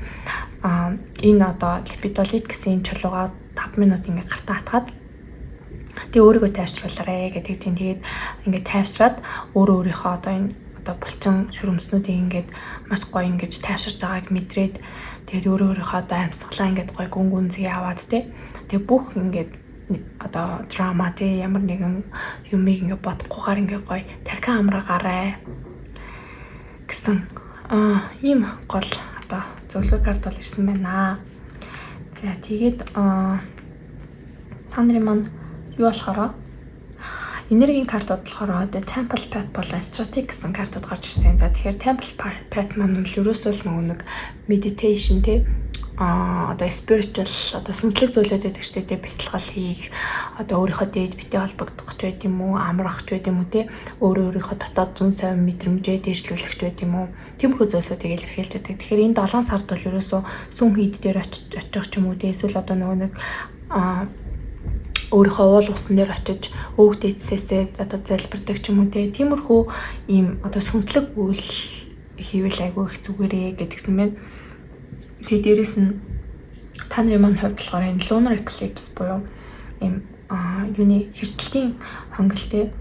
энэ одоо lepidolite гэсэн энэ чулуугаа 5 минут ингээд гартаа хатгаад тэгээ өөрийгөө тайвшруулаарэ гэдэг чинь. Тэгээд ингээд тайвшраад өөрөө өөрийнхөө одоо энэ одоо булчин шүрмснүүдийг ингээд маш гоё ингээд тайвширж байгааг мэдрээд, тэгээд өөрөө өөрийнхөө одоо амьсгалаа ингээд гоё гүн гүнзгий аваад те, тэгээд бүх ингээд одоо драма тий, ямар нэгэн юмыг ингээ бодохгүйгээр ингээ гоё тархиа амраагаарай гэсэн ийм гол одоо зөвлөгөө карт бол ирсэн байна. За, тэгээд та нарын маань юу болохоор энергийн картууд болохоор The Temple Path болон Strategy гэсэн картууд гарч ирсэн. За, тэгэхээр Temple Path маань нь ерөөсөө л нөгөө нэг meditation тий, одоо spiritual, одоо сүнслэг зүйлүүд байдаг шүү дээ, бясалгал хийх, одоо өөрийнхөө дээд биетэй холбогдох ч байд юм уу, амрах ч байд юм уу те, өөрөө өөрийнхөө дотоод зун сайн мэдрэмжээ дээшлүүлэх ч байд юм уу, тиймэрхүү зүйлсүүдийг илэрхийлж байдаг. Тэгэхээр энэ 7 сард бол ерөөсөө сүм хийд дээр очих ч юм уу те, эсвэл одоо нөгөө нэг өөрийнхөө уул усан дээр очиж өвөг дээдсээсээ одоо залбирдаг ч юм уу те, тиймэрхүү ийм одоо сүнслэг үйл хийвэл айгүй их зүгээрээ гэдгсэн байна. Тэгээ дээрэс нь та нарын маань хувьд болохоор энэ lunar eclipse буюу ийм юуны хэрчлэлтийн хонголтой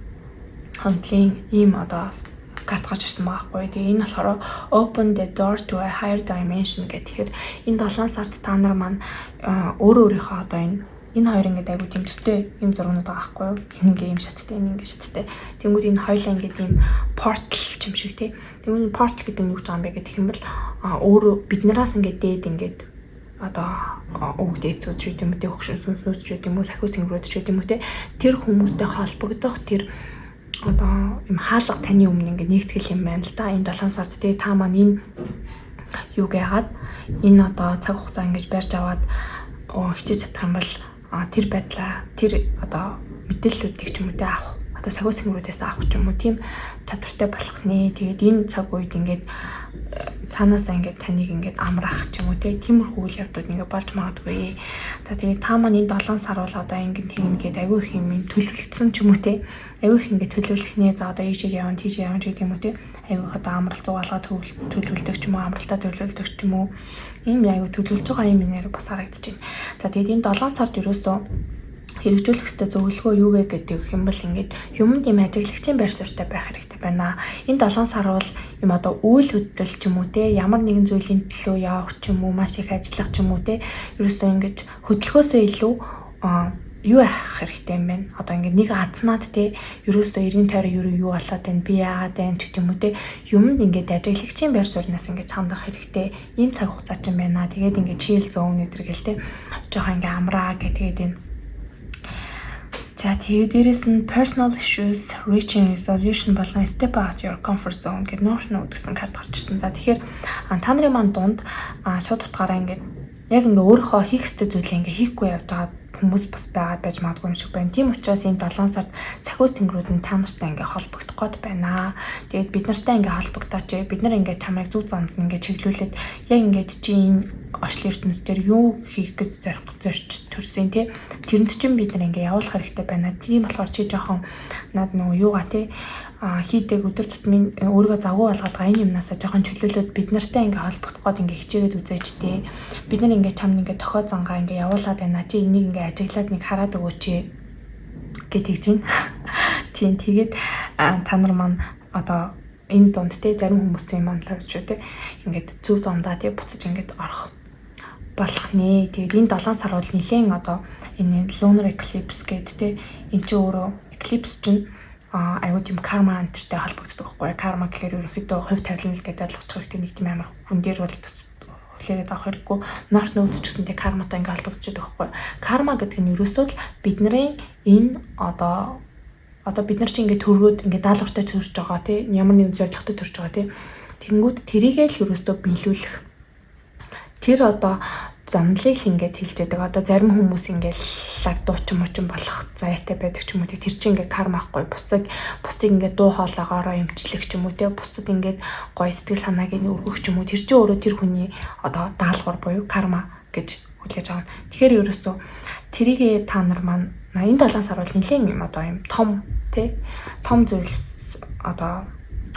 хонтлын ийм одоо карт гарч ирсэн байгаа байхгүй. Тэгээ энэ болохоор open the door to a higher dimension гэх. Тэгэхээр энэ 7 сард та нар маань өөрөө өөрийнхөө одоо энэ хоёр ингээд айгу тийм төстэй юм зургнууд байгаа байхгүй юу? Энэ ингээ юм шаттай, энэ ингээ шаттай. Тэнгүүд энэ хоёлаа ингээд ийм портал юм шиг тий. Тэнгүүд портал гэдэг нь юу гэж байгаа юм бэ гэх юм бол өөрөө биднээс ингээд дээд ингээд одоо өвөг дээдсүүд ч юм уу те, хөгшин сүнсүүд ч юм уу, сахиу цэнгэрүүд ч юм уу те, тэр хүмүүстэй холбогдох тэр одоо юм хаалга таны өмнө ингээд нэгтгэл юм байна л да. Энэ 7 сард те, та маань энэ юуг яагаад энэ одоо цаг хугацаа ингэж барьж аваад хичээж чадах юм бол тэр байдлаа, тэр одоо мэдээллүүдийг ч юм уу те авах, одоо сахиу цэнгэрүүдээс авах ч юм уу, тийм чадвартай болох нэ. Тэгээд энэ цаг үед ингээд цаанаасаа ингээд таныг ингээд амраах ч юм уу те, тиймэрхүү үйл явдлууд ингээд болж магадгүй. За, тэгээд та маань энэ 7 сар бол одоо ингээд тэгнэ гээд айгүй их юм төлөвлөсөн ч юм уу те. Айгүй их ингээд төлөвлөх нэ. За, одоо ийшээ явна, тийшээ явна гэдэг юм уу те. Айгүй их одоо амралт угаалгаа төлөвлөдөг ч юм уу, амралтаа төлөвлөдөг ч юм уу. Ийм айгүй төлөвлөж байгаа юм нэр бас харагдаж байна. За, тэгээд энэ 7 сард ерөөсөө хэрэгжүүлэх ёстой зөвлөгөө юу вэ гэдэг юм бол ингээд юмд юм ажиглагчийн байр суурьтай байх хэрэгтэй байна. Энэ 7 сар бол юм одоо үйл хөдлөл ч юм уу те, ямар нэгэн зүйлийн төлөө явах ч юм уу, маш их ажиллах ч юм уу те, ерөөсөө ингэж хөдөлгөөсөө илүү юу яах хэрэгтэй юм бэ? Одоо ингээд нэг азнаад те, ерөөсөө эргэн тойрон юу юу болоод байна, би яагаад байна ч гэдэг юм уу те, юмд ингээд ажиглагчийн байр сууриас ингээд хандах хэрэгтэй. Ийм цаг хугацаа ч юм байна. Тэгээд ингээд chill zone өдр гэл те, жоохон ингээд амраа гэх тэгээд энэ. За, тэгээ дээрэс нь personal issues reaching resolution болон step out your comfort zone гэдэг North Node гэсэн карт гарч ирсэн. За, тэгэхээр та нарын маань дунд шууд утгаараа ингээд яг ингээ өөрийнхөө хийх ёстой зүйлээ ингээ хийхгүй явж байгаа хүмүүс бас байгаа байж магадгүй юм шиг байна. Тийм учраас энэ 7 сард сахиус тэнгэрүүд нь та нартай ингээ холбогдох гээд байна. Тэгээд бид нартай ингээ холбогдооч. Бид нар ингээ чамайг зөв замд ингээ чиглүүлээд яг ингээд чи энэ орчлон ертөнцийн юу хийх гэж зорих зорч төрсөн те, тэрэнд чинь бид нар ингээ явуулах хэрэгтэй байна. Тийм болохоор чи жоохон над нөгөө юугаа те хийдэг өдөр тутмын өөрийгөө завгүй болгоод байгаа энэ юмнасаа жоохон чөлөөлөөд бид нартай ингээ холбогдох гээд ингээ хичээгээд үзээч те. Бид нар ингээ чамд ингээ тохио зангаа ингээ явуулаад байна. Чи энийг ингээ ажиглаад нэг хараад өгөөч гэж тэгж байна. Тийм, тэгээд та нар маань одоо энэ дунд те, зарим хүмүүсийн маань л шүү те, ингээд зөв замдаа те буцаж ингээд орох болох нэ. Тэгээд энэ 7 сар бол нэлээд одоо энэ lunar eclipse гэдэг те, энэ чинь өөрөө eclipse чинь аюу тийм карма энтертэй холбогддог байхгүй. Карма гэхээр ерөнхийдөө хувь тавилан л гэдэг ойлгочих хэрэгтэй. Нэг тийм амар хүн дээр бол хүлээгээд авах хэрэггүй. North Node ч гэсэнтэй карматай ингээ холбогдчиход байгаа байхгүй. Карма гэдэг нь ерөөсөө л бидний энэ одоо бид нар чи ингээ төрөөд ингээ даалгавартай төрж байгаа тий, ямар нэгэн зорилготой төрж байгаа тий. Тэнгүүд тэрийгээ л ерөөсөө биелүүлэх тэр одоо замналыг л ингээд хэлж яадаг. Одоо зарим хүмүүс ингээд лаг дуучин муучин болох заяатай байдаг ч юм уу. Тэр чинь ингээд карма ахгүй. Бусдыг ингээд дуу хоолойгоороо эмчлэх ч юм уу те. Бусдад ингээд гоё сэтгэл санааг нь өргөх ч юм уу. Тэр чинь өөрөө тэр хүний одоо даалгавар буюу карма гэж хүлээж авна. Тэгэхээр ерөөсөө тэрийг та нар маань энэ 7 сар бол нэлээд юм одоо юм том те, том зүйлс одоо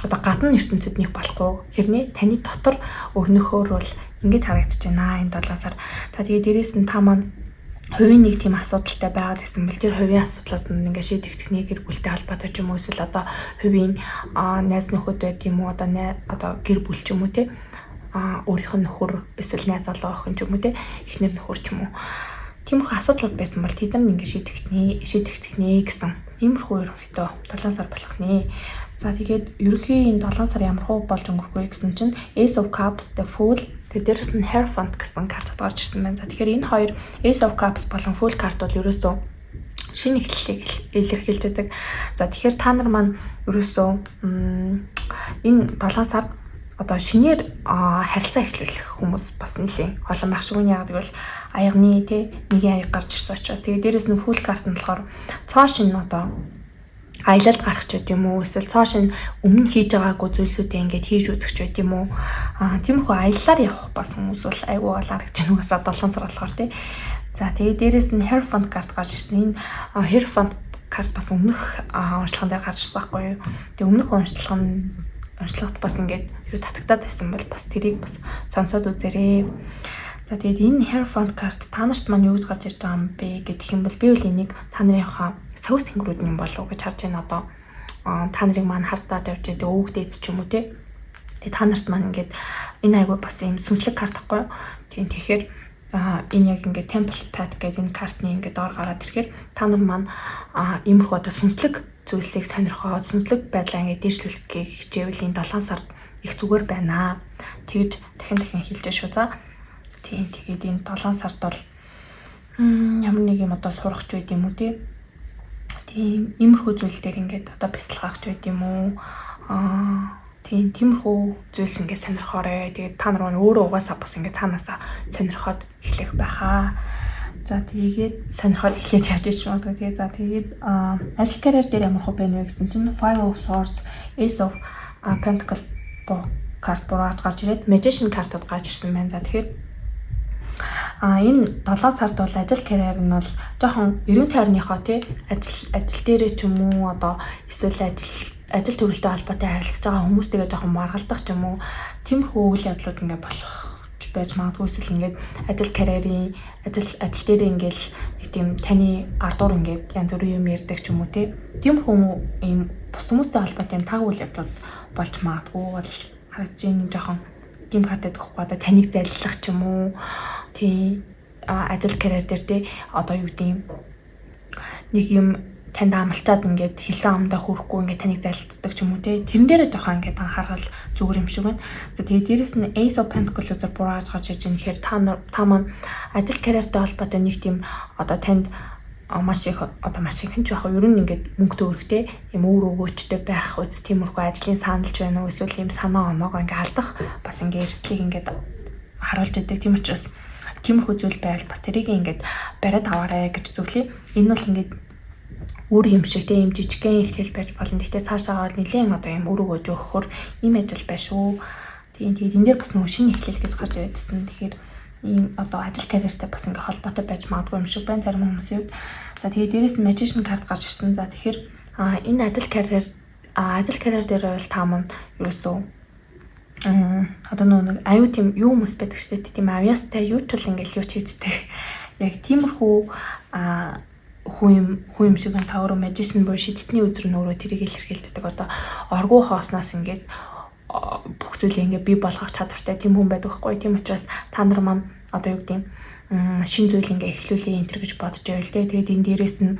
гадна ертөнцид нэг болохгүй хэрнээ таны дотор өрнөхөөр бол ингэж харагдаж байна энэ 7 сар. Та тэгээ дээрэс нь та маань хувийн нэг тийм асуудалтай байгаад гэсэн бол тэр хувийн асуудлууд нь ингээ шийдэгдэх нэг гэр бүлтэй холбоотой ч юм уу, эсвэл одоо хувийн найз нөхөд байд юм уу, одоо одоо гэр бүл ч юм уу те, өөрийнх нь нөхөр эсвэл найз залуу охин ч юм уу те, эхнэр нөхөр ч юм уу. Тиймэрхүү асуудлууд байсан бол тэд нар ингээд шийдэгдэх нэ гэсэн. Иймэрхүү ерөнхийдөө 7 сар болох нэ. За, тэгээд ерөнхий энэ 7 сар ямар хуу болж өнгөрөх вэ гэсэн чинь Ace of Cups, The Fool, тэгээд дээрэс нь Hierophant гэсэн картууд гарч ирсэн байна. За, тэгэхээр энэ хоёр, Ace of Cups болон Fool карт бол ерөөсөө шинэ эхлэлийг илэрхийлж байдаг. За, тэгэхээр та нар маань ерөөсөө энэ 7 сард одоо шинээр харилцаа эхлүүлэх хүмүүс бас нэлийн олон байх шиг. Яг гэвэл аягны, те, нэгэн аяг гарч ирсэн учраас. Тэгээд дээрэс нь Fool карт нь болохоор цоо шинэ одоо аялалд гарах ч байд юм уу, эсвэл цоо шинэ өмнө хийж байгаагүй зүйлсүүдээ ингээд хийж үзэх ч байд юм уу. Тиймэрхүү аяллаар явах бас хүмүүс бол айгүй гол харагдаж байна, угаасаа 7 сар болохоор, тий. За, тэгээд дээрэс нь Hierophant карт гарч ирсэн. Энэ Hierophant карт бас өмнөх уншлаган дээр гарч ирсэн байхгүй юу? Тэгээд өмнөх уншлагт бас ингээд юу татагтаад байсан бол бас тэрийг бас сонсоод үзээрэй. За, тэгээд энэ Hierophant карт та нарт маань юу гэж гарч ирж байгаа юм бэ гэх юм бол би бол энийг та нарынхаа соёс тэнгэрүүд юм болов уу гэж харж байна. Одоо та нарыг маань хартаад явж байгаа өвөг дээд ч юм уу, те. Тэгээ та нарт маань ингээд энэ айгуу бас юм сүнслэг карт байхгүй юу? Тийм, тэгэхээр энэ яг ингээд Temple Path гэдэг энэ картны ингээд доор гараад ирэхээр та нар маань иймэрхүү одоо сүнслэг зүйлсийг сонирхоод, сүнслэг байдлаа ингээд дээшлүүлэхийг хичээвэл энэ 7 сард их зүгээр байна. Тэгж дахин дахин хэлж шүү, за. Тийм, тэгээд энэ 7 сард бол ямар нэг юм одоо сурах ч байд юм уу, тий. Тийм, иймэрхүү зүйл дээр ингээд одоо бясалгах ч байд юм уу. Тийм, тиймэрхүү зүйлс ингээд сонирхоорой. Тэгээд та нар өөрөө угаасаа бас ингээд цаанаасаа сонирхоод эхлэх байхаа. За, тэгээд сонирхоод эхлэж явж иш магадгүй. Тэгээ за, тэгээд ажил карьер дээр ямар хөө байна вэ гэсэн чинь Five of Swords, Ace of Pentacle карт бурууж гарч ирээд Magician картууд гарч ирсэн байна. За, тэгэхээр энэ 7 сард бол ажил карьер нь бол жоохон эргэн тойрныхоо, тий, ажил дээрээ ч юм уу, одоо эсвэл ажил төрөлтэй холбоотой харилцаж байгаа хүмүүстэйгээ жоохон маргалдах ч юм уу, тиймэрхүү үйл явдлууд ингээ болох байж магадгүй. Эсвэл ингээд ажил карьерийн ажил дээрээ ингээл нэг тийм таны ардуур ингээд янз бүрийн юм ярьдаг ч юм уу, тий, тиймэрхүү юм бус хүмүүстэй холбоотой юм таг үйл явдлууд болж магадгүй бол харагдаж байна. Жоохон тийм карт байдаг хгүй, одоо таныг заллах ч юм уу, тий, ажил карьер дээр, тий, одоо юу гэдэг юм, нэг юм танд амлцаад ингээд хэлсэн амдаа хүрэхгүй ингээд таныг залцдаг ч юм уу, те, тэрэн дээрээ жоохон ингээд анхаарал зүгээр юм шиг байна. За, тэгээд дээрэс нь Ace of Pentacles үзэр буруу гарч ирж байгаа нэхэр та маань ажил карьертай холбоотой нэг тийм одоо танд маш их, одоо маш их ч яг ер нь ингээд мөнгө төгрөгтэй юм өөр өгөөчтэй байх үз, тиймэрхүү ажлын саналж байна уу, эсвэл юм санаа оноогоо ингээд алдах бас ингээд эрсдлийг ингээд харуулж идэг. Тийм учраас тиймэрхүү зүйл байвал бас тэрийг ингээд бариад аваарай гэж зөвлөе. Энэ бол ингээд үр юм шиг, тийм, юм жижигхэн эхлэл байж болно. Гэхдээ цаашаа бол нэлээд одоо юм үр өгөөж өгөхөр ийм ажил байна шүү. Тийм, тэгээд энэ дээр бас нөгөө шинэ эхлэл гэж гарч ирээдсэн. Тэгэхээр ийм одоо ажил карьертай бас ингээ холбоотой байж магадгүй юм шиг байна зарим хүмүүсийн хувьд. За, тэгээд дээрэс нь Magician карт гарч ирсэн. За, тэгэхээр энэ ажил карьер дээр бол та мань ерөөсөө одоо нөгөө нэг аюу тийм юу хүмүүс байдаг шүү дээ. Тийм авьяастай, юу ч бол ингээл юу ч хийждэг. Яг тиймэрхүү хүн юм шиг байна. Та өөрөө magician буюу шидтний үзэр нь өөрөө тэрийг илэрхийлдэг. Одоо оргуу хоосноос ингээд бүх зүйлийг ингээд бий болгох чадвартай тийм хүн байдаг байхгүй. Тийм учраас та нар маань одоо юу гэдэг юм, шин зүйл ингээ эхлүүлээ энэ төр гэж бодож байвал, те. Тэгээд энэ дээрээс нь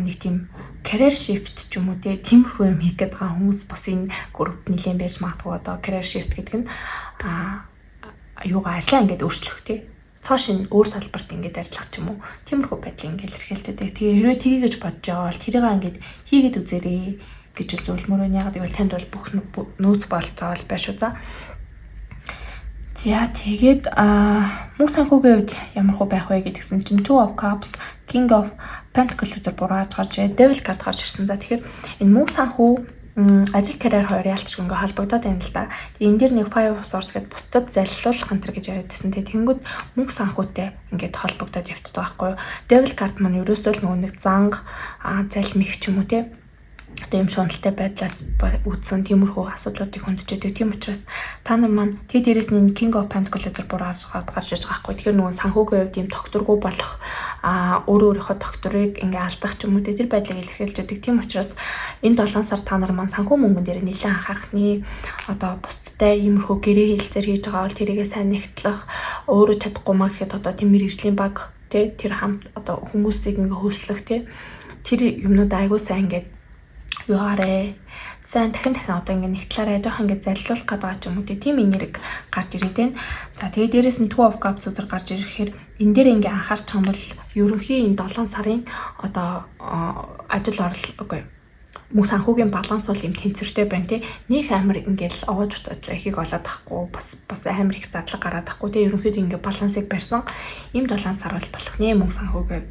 нэг тийм career shift ч юм уу, те, тиймэрхүү юм хийх гээд байгаа хүмүүс бас энэ групп нэлээд байж магадгүй. Одоо career shift гэдэг нь юугаа, ажлаа ингээд өөрчлөх, те, цоо шин өөр салбарт ингээд ажиллах ч юм уу, тиймэрхүү байдлыг ингээд илэрхийлж байдаг. Тэгээ хэрвээ тгий гэж бодож байгаа бол тэрийг ингээд хийгээд үзээрэй гэж зөвлөмөр байна. Яг гэвэл танд бол бүх нөөц болцоо бол байх шүү, за. За, тэгээд мөнгө санхүүгийн хувьд ямар хөө байх вэ гэдгсэн чинь Two of Cups, King of Pentacles үзэр бургааж гарч ирээд Devil card гарч ирсэн. За, тэгэхээр энэ мөнгө санхүү, ажил карьер хоёр яалтч ингээ холбогдоод байна л да. Тэгээ энэ дэр нэг Five of Swords гэдээ бусдад заллуулах энэ төр гэж яриад байсан. Тэгээ тэнгүүд мөнгө санхүүтэй ингээд холбогдоод явчихдаг байхгүй юу? Devil card маань ерөөсөө л нөгөө нэг занг, залмих ч юм уу, те, одоо юм шуналтай байдлаас үүдсэн тиймэрхүү асуудлуудыг хөндөж байдаг. Тийм учраас та нар маань тэг дээрэс нь King of Pentacles дээр бур гарч гарч иж байгаа байхгүй. Тэгэхээр нөгөө санхүүгийн хувьд юм тогтворгүй болох, өөрөө өөрийнхөө тогтворыг ингээ алдах ч юм уу, тэр байдлыг илэрхийлж байдаг. Тийм учраас энэ 7 сар та нар маань санхүү мөнгөн дээр нэлээд анхаарах нэ. Одоо бусдтай иймэрхүү гэрээ хэлцээр хийж байгаа бол тэрийгээ сайн нэгтлэх, өөрөө чадахгүй маа гэхэд одоо тийм мэргэжлийн баг тэ, тэр хамт одоо хүмүүсийг ингээ хөөцлөх, тэ, тэр юмнууд айгуу сайн ингээд юугаарэ, сайн дахин дахин одоо ингээ нэг талаараа жоохон ингээ залилуулах гээд байгаа ч юм уу, тийм энерги гарч ирээд байна. За, тэгээ дээрэс нь Two of Cups үзэр гарч ирэхээр энэ дээр ингээ анхаарч юм бол ерөнхий энэ 7 сарын одоо ажил орол, үгүй, мөнгө санхүүгийн баланс бол юм тэнцвэртэй байна, тий. Нөх амар ингээл овоож утаатлаа ихийг олоод тахгүй, бас бас амар их задлаг гараад тахгүй, тий. Ерөнхийдөө ингээ балансыг барьсан ийм 7 сар бол болох нэ мөнгө санхүүгээд.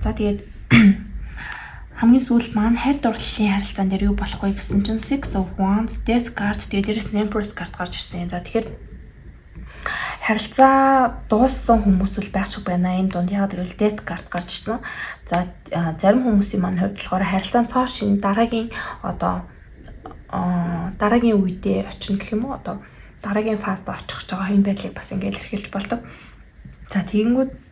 За, тэгээд хамгийн сүүлд маань хайр дурлалын харилцаан дээр юу болох вэ гэсэн чинь Six of Wands, Death card, тэгээд дээрэс нь Empress card гарч ирсэн. За, тэгэхээр харилцаа дууссан хүмүүс бол байх шиг байна энэ дунд. Яг гэвэл Death card гарч ирсэн. За, зарим хүмүүсийн маань хувьд болохоор харилцаан цоо шинэ дараагийн одоо дараагийн үедээ очино гэх юм уу? Одоо дараагийн фазд очих гэж байгаа энэ байдлыг бас ингээд илэрхийлж болдог. За, тэгэнгүүт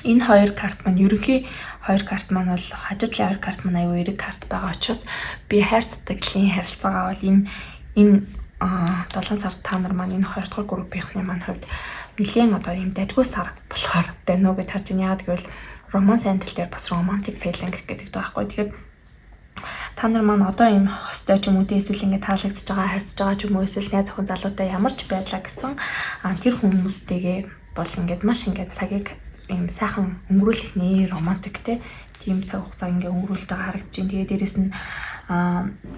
энэ хоёр карт маань, ерөнхий хоёр карт маань бол, хажуу талын хоёр карт маань аюу эерэг карт байгаа учраас би хайр сэтгэлийн харилцаагаа бол энэ 7 сард та нар маань, энэ хоёр дахь группийнхны маань хувьд нэлээд одоо ийм дажгүй сар болохоор байна уу гэж харж байна. Яагаад гэвэл romance angel дээр бас romantic feeling гэдэг байгаа байхгүй. Тэгэхээр та нар маань одоо ийм хостой ч юм уу, эсвэл ингээд таалагдж байгаа, харьцаж байгаа ч юм уу, эсвэл найз охин залуутай ямар ч байдлаа гэсэн тэр хүмүүстэйгээ бол ингээд маш ингээд цагийг ийм сайхан өнгөрүүлэх нэ, романтик те, тийм цаг хугацаа ингээ өнгөрүүлж байгаа харагдаж байна. Тэгээ дээрэс нь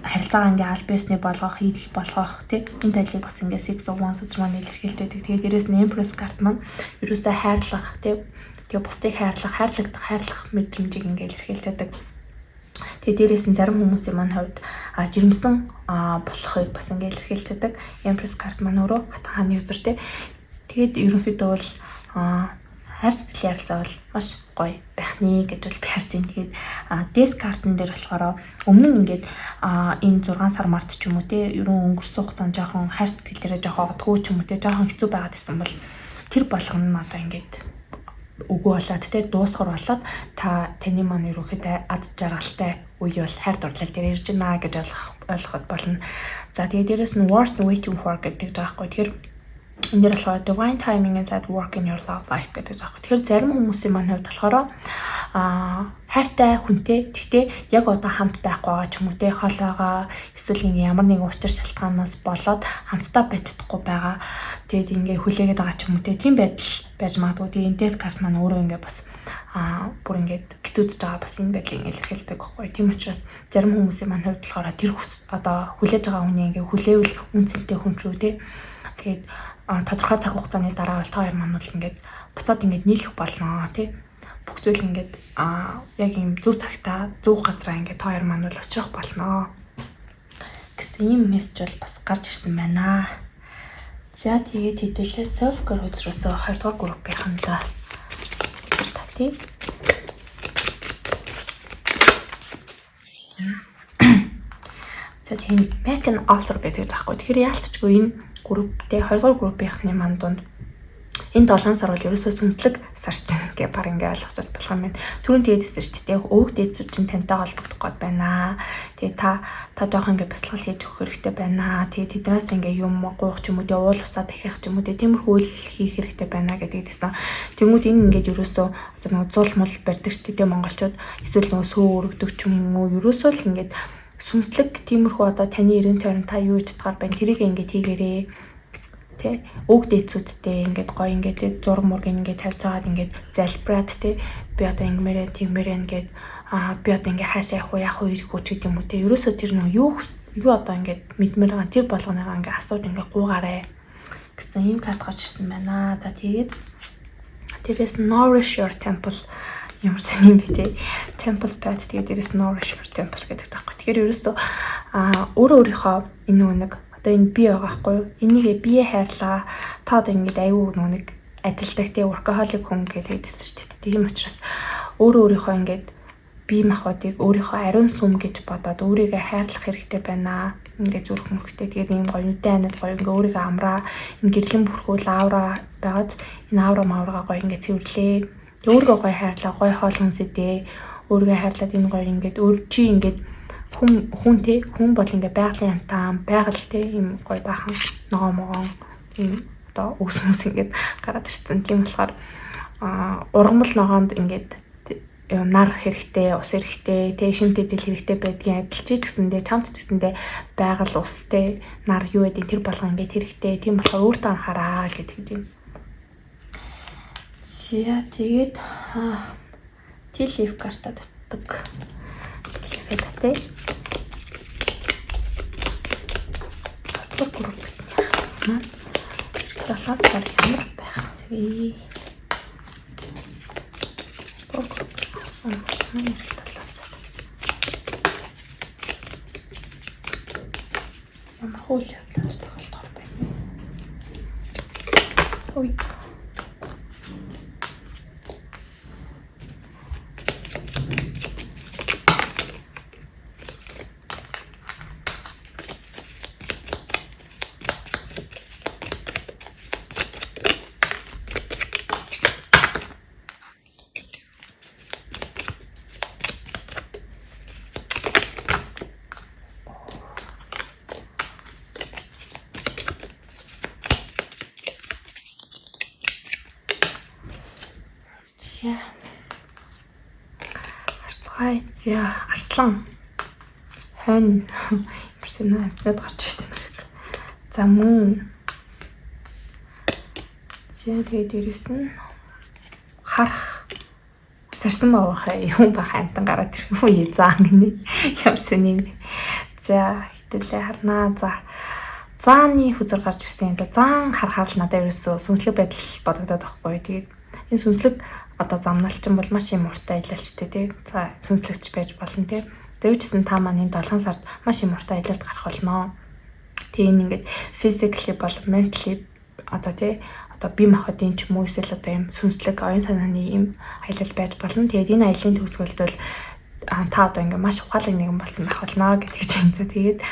харилцаагаа ингээ аль биесний болгох, хийдэл болгох тий, энэ байдлыг бас ингээ Six of Wands үзэр маань илэрхийлж байдаг. Тэгээ дээрэс нь Empress card маань ерөөсөө хайрлах тий, тэгээ бусдыг хайрлах, хайрлагдах, хайрлах мэдрэмжийг ингээ илэрхийлж байдаг. Тэгээ дээрэс нь зарим хүмүүсийн маань хувьд жирэмсэн болохыг бас ингээ илэрхийлж байдаг. Empress card маань өөрөө хатан хааны үзэр тий. Тэгээд ерөнхийдөө бол хайр сэтгэлийн харилцаа бол маш гоё байх нэ гэж бол би харж байна. Тэгээд Death card-н дээр болохоор өмнө нь ингээд энэ 6 сар март ч юм уу те, ерөн өнгөрсөн хугацаанд жоохон хайр сэтгэл дээрээ жоохон одгүй ч юм уу те, жоохон хэцүү байгаад исэн бол тэр болгоно нь одоо ингээд үгүй болоод те, дуусгар болоод та таны маань ерөнхийдөө аз жаргалтай үе бол хайр дурлал дээр ирж байна гэж ойлгоход болно. За, тэгээд дээрэс нь worth waiting for гэдэг байгаа байхгүй. Тэгэхээр энэ дээр болохоор divine timing is at work in your love life гэдэг байгаа. Тэгэхээр зарим хүмүүсийн маань хувьд болохоор хайртай хүнтэй, тэгтээ яг одоо хамт байхгүй байгаа ч юм уу те, хол байгаа, эсвэл ингээ ямар нэгэн учир шалтгаанаас болоод хамтдаа байж чадахгүй байгаа. Тэгээд ингээ хүлээгээд байгаа ч юм уу те, тийм байдал байж магадгүй. Тэгээд энэ death card маань өөрөө ингээ бас бүр ингээд хэцүүдж байгаа бас энэ байдлыг илэрхийлдэг байхгүй. Тийм учраас зарим хүмүүсийн маань хувьд болохоор тэр хүс одоо хүлээж байгаа хүний ингээ хүлээвэл үн цэнтэй хүн ч үү те. Тэгээд тодорхой цаг хугацааны дараа бол та хоёр маань бол ингээд буцаад ингээд нийлэх болно тий. Бүх зүйл ингээд яг ийм зөв цагтаа зөв газараа ингээд та хоёр маань бол очих болно гэсэн ийм мессеж бол бас гарч ирсэн байна. За, тэгээд хэдүүлээ self care үзрөөсөө 2 дугаар группийнхандаа татъя. За, тийм, make an altar гэдэг заахгүй. Тэгэхээр яалтчгүй энэ групптэй 2 дугаар группийнхны маань дунд энэ 7 сар бол ерөөсөө сүнслэг сар чинь гэ баг ингээ ойлгож болох юм байна. Түрүүн тэгээд хэлсэн шүү дээ. Өвөг дээдсүүд чинь тантай холбогдох гээд байна. Тэгээ та та жоохон ингээ бясалгал хийж өгөх хэрэгтэй байна. Тэгээ тэднээс ингээ юм гуйх ч юм уу, тэгээ уул усаа дахиах ч юм уу, тэгээ тиймэрхүү үйл хийх хэрэгтэй байна гэдэг хэлсэн. Тэнгүүд энэ ингээд ерөөсөө одоо нөгөө зул мул барьдаг шүү дээ монголчууд, эсвэл нөгөө сүү өргөдөг ч юм уу, ерөөсөө л ингээд сүнслэг тиймэрхүү одоо таны эргэн тойрон та юу хийж чадгаар байна, тэрийг ингээд хийгээрээ тэ, өвөг дээдсүүдтэй ингээд гоё ингээд тэ зураг мураг ингээд тавьж агаад ингээд залбираад тэ, би одоо ингэмээрээ тиймээрээ ингээд би одоо ингээд хаашаа явах уу, яах уу, ирэх үү ч гэдэг юм уу те. Ерөөсөө тэр нөө юу одоо ингээд мэдмээр байгаа тэр болгоныгоо ингээд асууж ингээд гуугаарэ гэсэн ийм карт гарч ирсэн байна. За, тэгээд тэрээс nourish your temple, ямар сайн юм бэ те. Temple path, тэгээд дээрэс nourish your temple гэдэг таахгүй. Тэгэхээр ерөөсөө өөрөө өөрийнхөө энэ нөгөө нэг одоо энэ бие байгаа байхгүй юу? Энийг бие хайрлаа. Та одоо ингээд аюу нөгөө нэг ажилдаг те, workaholic хүн гэдэг хэлсэн шүү дээ. Тийм учраас өөрөө өөрийнхөө ингээд бие махбодыг өөрийнхөө ариун сүм гэж бодоод өөрийгөө хайрлах хэрэгтэй байна. Ингээд зүрх мөрхтэй, тэгээд ийм гоё нүдэн анаад гоё ингээ өөрийгөө амраа, энэ гэрлэн бүрхүүл аура байгааз энэ аура маврага гоё ингээ цэвэрлээ. Өөрийгөө гоё хайрлаа, гоё хоол хүнс идээ. Өөрийгөө хайрлаад энэ гоё ингээд өөр чи ингээд хүн хүн те, хүн бол ингээ байгалийн амтан, байгаль те, ийм гоё баахан ногоо могоон ийм одоо өвс хүмүүс ингээд гараад ирсэн. Тийм болохоор Ургамал ногоонд ингээд нар хэрэгтэй, ус хэрэгтэй, тэ шинэ тэжээл хэрэгтэй байдгийн адил чи ч гэсэндээ чамд ч гэсэндээ байгаль ус тэ нар юу гэдэг тэр болгон ингээд хэрэгтэй. Тийм болохоор өөртөө анхаараа гэж хэлж байна. За тэгээд tea leaf карта татдаг. Tea leaf татъя. Гурав маань 7 сар ямар байх вэ? Маань 7 сар. Ямар үйл явдал тохиолдох байна вэ? Ой. Арцгай, за арслан, хонь ямар сонин амтнууд гарч ирж байна. За мөн. За тэгээд дээрэс нь харах сарсан баахаа юм бах амтан гараад ирэх юм заа гинэ. Ямар сонин юм бэ. За хэдүүлээ харнаа. За зааны хүзэр гарч ирсэн. За заан харахаар л надад ерөөсөө сүнслэг байдал бодогдоод байхгүй. Тэгээд энэ сүнслэг одоо замналчин бол маш юм уртай аялалчтай тий. За сүнслэгч байж болно тий. Тэвчсэн та маань энэ 7 сард маш юм уртай аялалд гарах болно. Тэгээ энэ ингээд physically бол mentally одоо тий одоо бие махбодын ч юм уу эсвэл одоо юм сүнслэг оюун санааны юм аялал байж болно. Тэгээд энэ аяллаа төгсгөлд бол та одоо ингээд маш ухаалаг нэгэн болсон байх болно гэдэг чинь. За тэгээд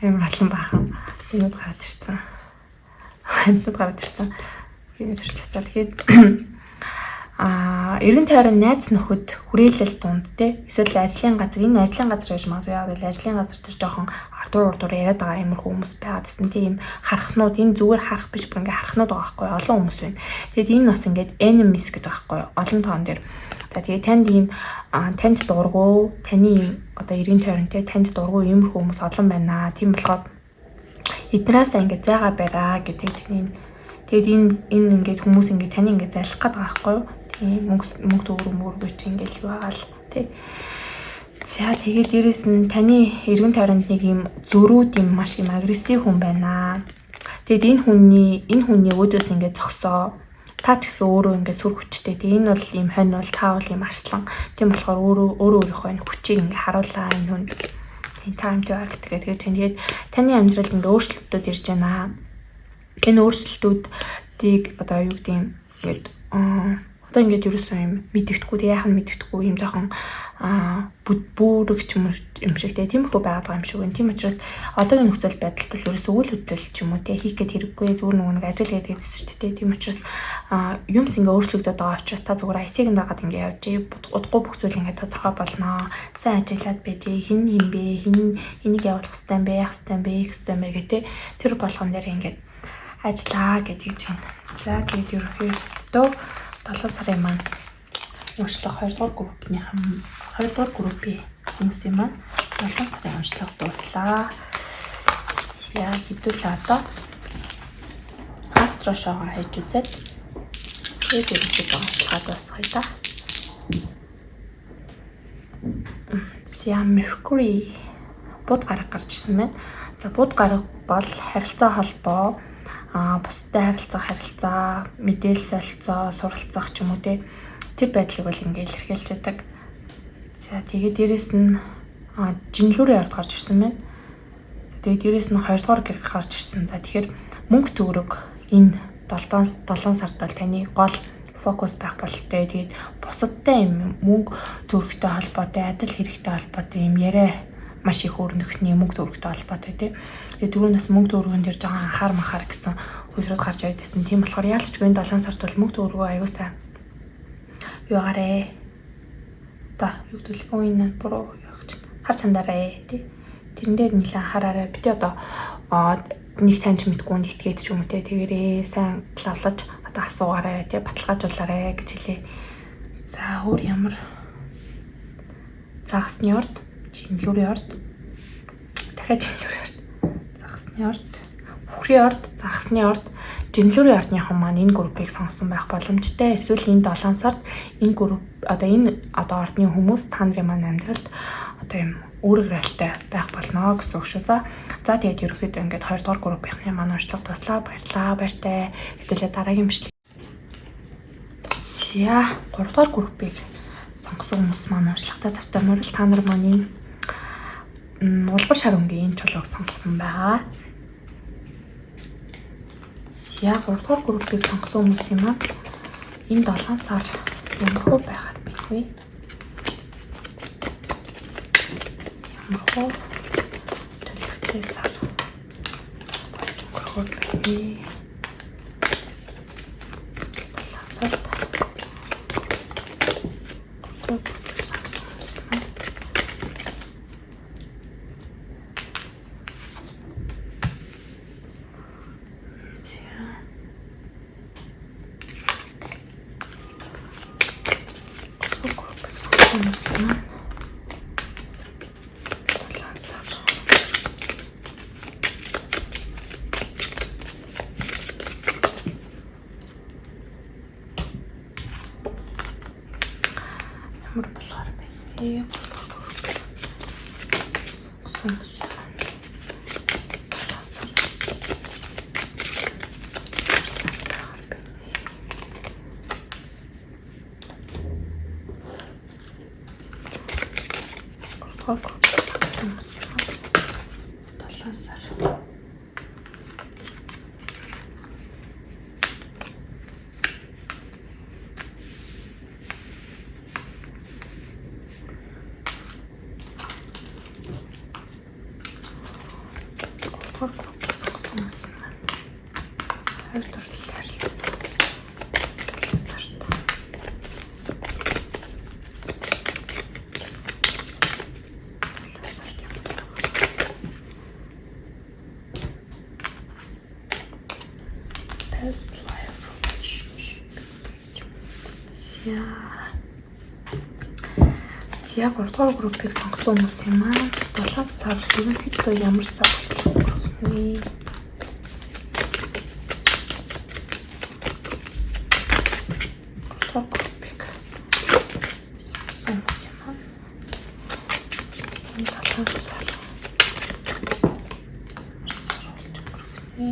амар олон баахан юмуд гараад ирсэн. Амьтад гараад ирсэн. Тэгээд сурчлаа. За тэгээд эргэн тойрон найз нөхөд хүрээлэл дунд те эсвэл ажлын газар энэ ажлын газар гэж магадгүй яг л ажлын газар тэр жоохон ардуур урдуур яриад байгаа юм хүмүүс байгаад гэсэн тийм харахнууд энэ зүгээр харах биш бүр ингээ харахнууд байгаа байхгүй олон хүмүүс байна. Тэгээд энэ бас ингээд enemies гэж байгаа байхгүй олон тоон дээр. За тэгээд танд ийм танд дургу таны ийм одоо эргэн тойрон те танд дургу иймэрхүү хүмүүс олон байна. Тийм болохоор эднээс ингээ зайгаа бариа гэдэг чинь. Тэгээд энэ ингээд хүмүүс ингээд таны ингээд залах гээд байгаа байхгүй юу? Тийм мөнгө төгрөг мөргөө чи ингээл юу байгаа л тий. За тэгээд дээрэс нь таны эргэн тойронд нэг юм зөрүүд юм маш юм агрессив хүн байна. Тэгээд энэ хүний өөдөөс ингээд зогсоо. Та ч гэсэн өөрөө ингээд сүр хүчтэй. Тэгээд энэ бол ийм хонь бол та бол ийм арслан. Тийм болохоор өөрөө өөрийнхөө энэ хүчийг ингээд харуулаа энэ хүнд. Тийм time to act гэдэг чинь тэгээд таны амьдралд ингээд өөрчлөлтүүд ирж байна. Энэ өөрчлөлтүүдийг одоо юу гэдэг юм ингээд одоо ингээд ерөөсөө юм мэдэгдэхгүй тэг яах нь мэдэгдэхгүй юм жоохон бүрэг ч юм шиг те тиймэрхүү байгаад байгаа юм шиг байна. Тийм учраас одоогийн нөхцөл байдалд бол ерөөсөө үйл хөдлөл ч юм уу те хийх гээд хэрэггүй зүгээр нөгөө нэг ажил хийгээд гэсэн шүү дээ. Тийм учраас юмс ингээ өөрчлөгдөд байгаа учраас та зүгээр IC-г дагаад ингээ явж удахгүй бүх зүйл ингээ тодорхой болно. Сайн ажиллаад байж хин юм бэ? Хин энийг явуулах хэрэгтэй юм бэ? Яах хэрэгтэй юм бэ? Хийх хэрэгтэй юм бэ гэх те тэр болгон дээр ингээд ажиллаа гэдгийг чинь. За тэгээд ерөнхийдөө 7 сарын маань уншлага 2 дугаар группнийхэн 2 дугаар группийн хүмүүсийн маань 7 сарын уншлага дууслаа. За хэдүүлээ одоо астро шоугаа хийж үзээд тэгээд ерөнхийдөө уншлагаа дуусгая да. За Mercury бууд гараг гарч ирсэн байна. За бууд гараг бол харилцаа холбоо, бусдад харилцах харилцаа, мэдээлэл солилцоо, суралцах ч юм уу те тэр байдлыг бол ингээ илэрхийлж байдаг. За тэгээд дээрэс нь жинлүүрийн ард гарч ирсэн байна. Тэгээд дээрэс нь 2 дугаар гэрэг гарч ирсэн. За тэгэхээр мөнгө төгрөг энэ 7 сард бол таны гол фокус байх бололтой. Тэгээд бусадтай юм мөнгө төгрөгтэй холбоотой, ажил хэрэгтэй холбоотой юм яриа маш их өрнөхний мөнгө төгрөгтэй холбоотой тий. Тэгээд түрүүнээс мөнгө төгрөгөн дээр жоохон анхаар махаар гэсэн хөсрүүд гарч ирээд байсан. Тийм болохоор яалчгүй энэ 7 сард бол мөнгө төгрөгөө аюу сайн юугаарэ. Одоо юу гэдэг вэ? Энэ буруу явах чинь. Хар чандараа тий. Тэрэн дээр нэлээд анхаараарай. Би одоо нэг таньж мэдгүй хүнд итгээд ч юм уу те. Тэгэрээ сайн лавлаж одоо асуугаарай, тий, баталгаажуулаарай гэж хэлье. За, өөр ямар загасны орд, жинлүүрийн орд, дахиад жинлүүрийн орд, загасны орд, үхрийн орд, загасны орд, жинлүүрийн ордныхан маань энэ группийг сонгосон байх боломжтой. Эсвэл энэ 7 сард энэ групп одоо энэ одоо ордны хүмүүс та нарын маань амьдралд одоо юм үүрэг ролтой байх болно гэсэн үг шүү. За, тэгээд ерөнхийдөө ингээд 2 дугаар группийнхны маань уншлага дуслаа. Баярлалаа. Баяртай. Хэдүүлээ дараагийн бичлэг. За, 3 дугаар группийг сонгосон хүмүүс маань уншлагатай тавтай морил. Та нар маань энэ улбар шар өнгийн энэ чулууг сонгосон байгаа. За, 3 дугаар группийг сонгосон хүмүүсийн маань энэ 7 сар ямар хөө байхаар байна вэ? Ямар хөө төлөвтэй сар болж өнгөрөхөөр байна вэ? 7 сард 3 дугаар группийг сонгосон хүмүүс маань ямар болохоор байна вэ? 7 сар. 3 дугаар групп сонгосон хүмүүс юм байна. 2 дугаар харилцаа. 7 сард. 7 сард ямар Past life relationship. За. За, 3 дугаар группийг сонгосон хүмүүс юм аа. 7 сар ерөнхийдөө ямар сар болж өнгөрөх вэ? 3 дугаар группийг сонгосон хүмүүс юм аа. Энэ 7 сар ямар сар болж өнгөрөх вэ?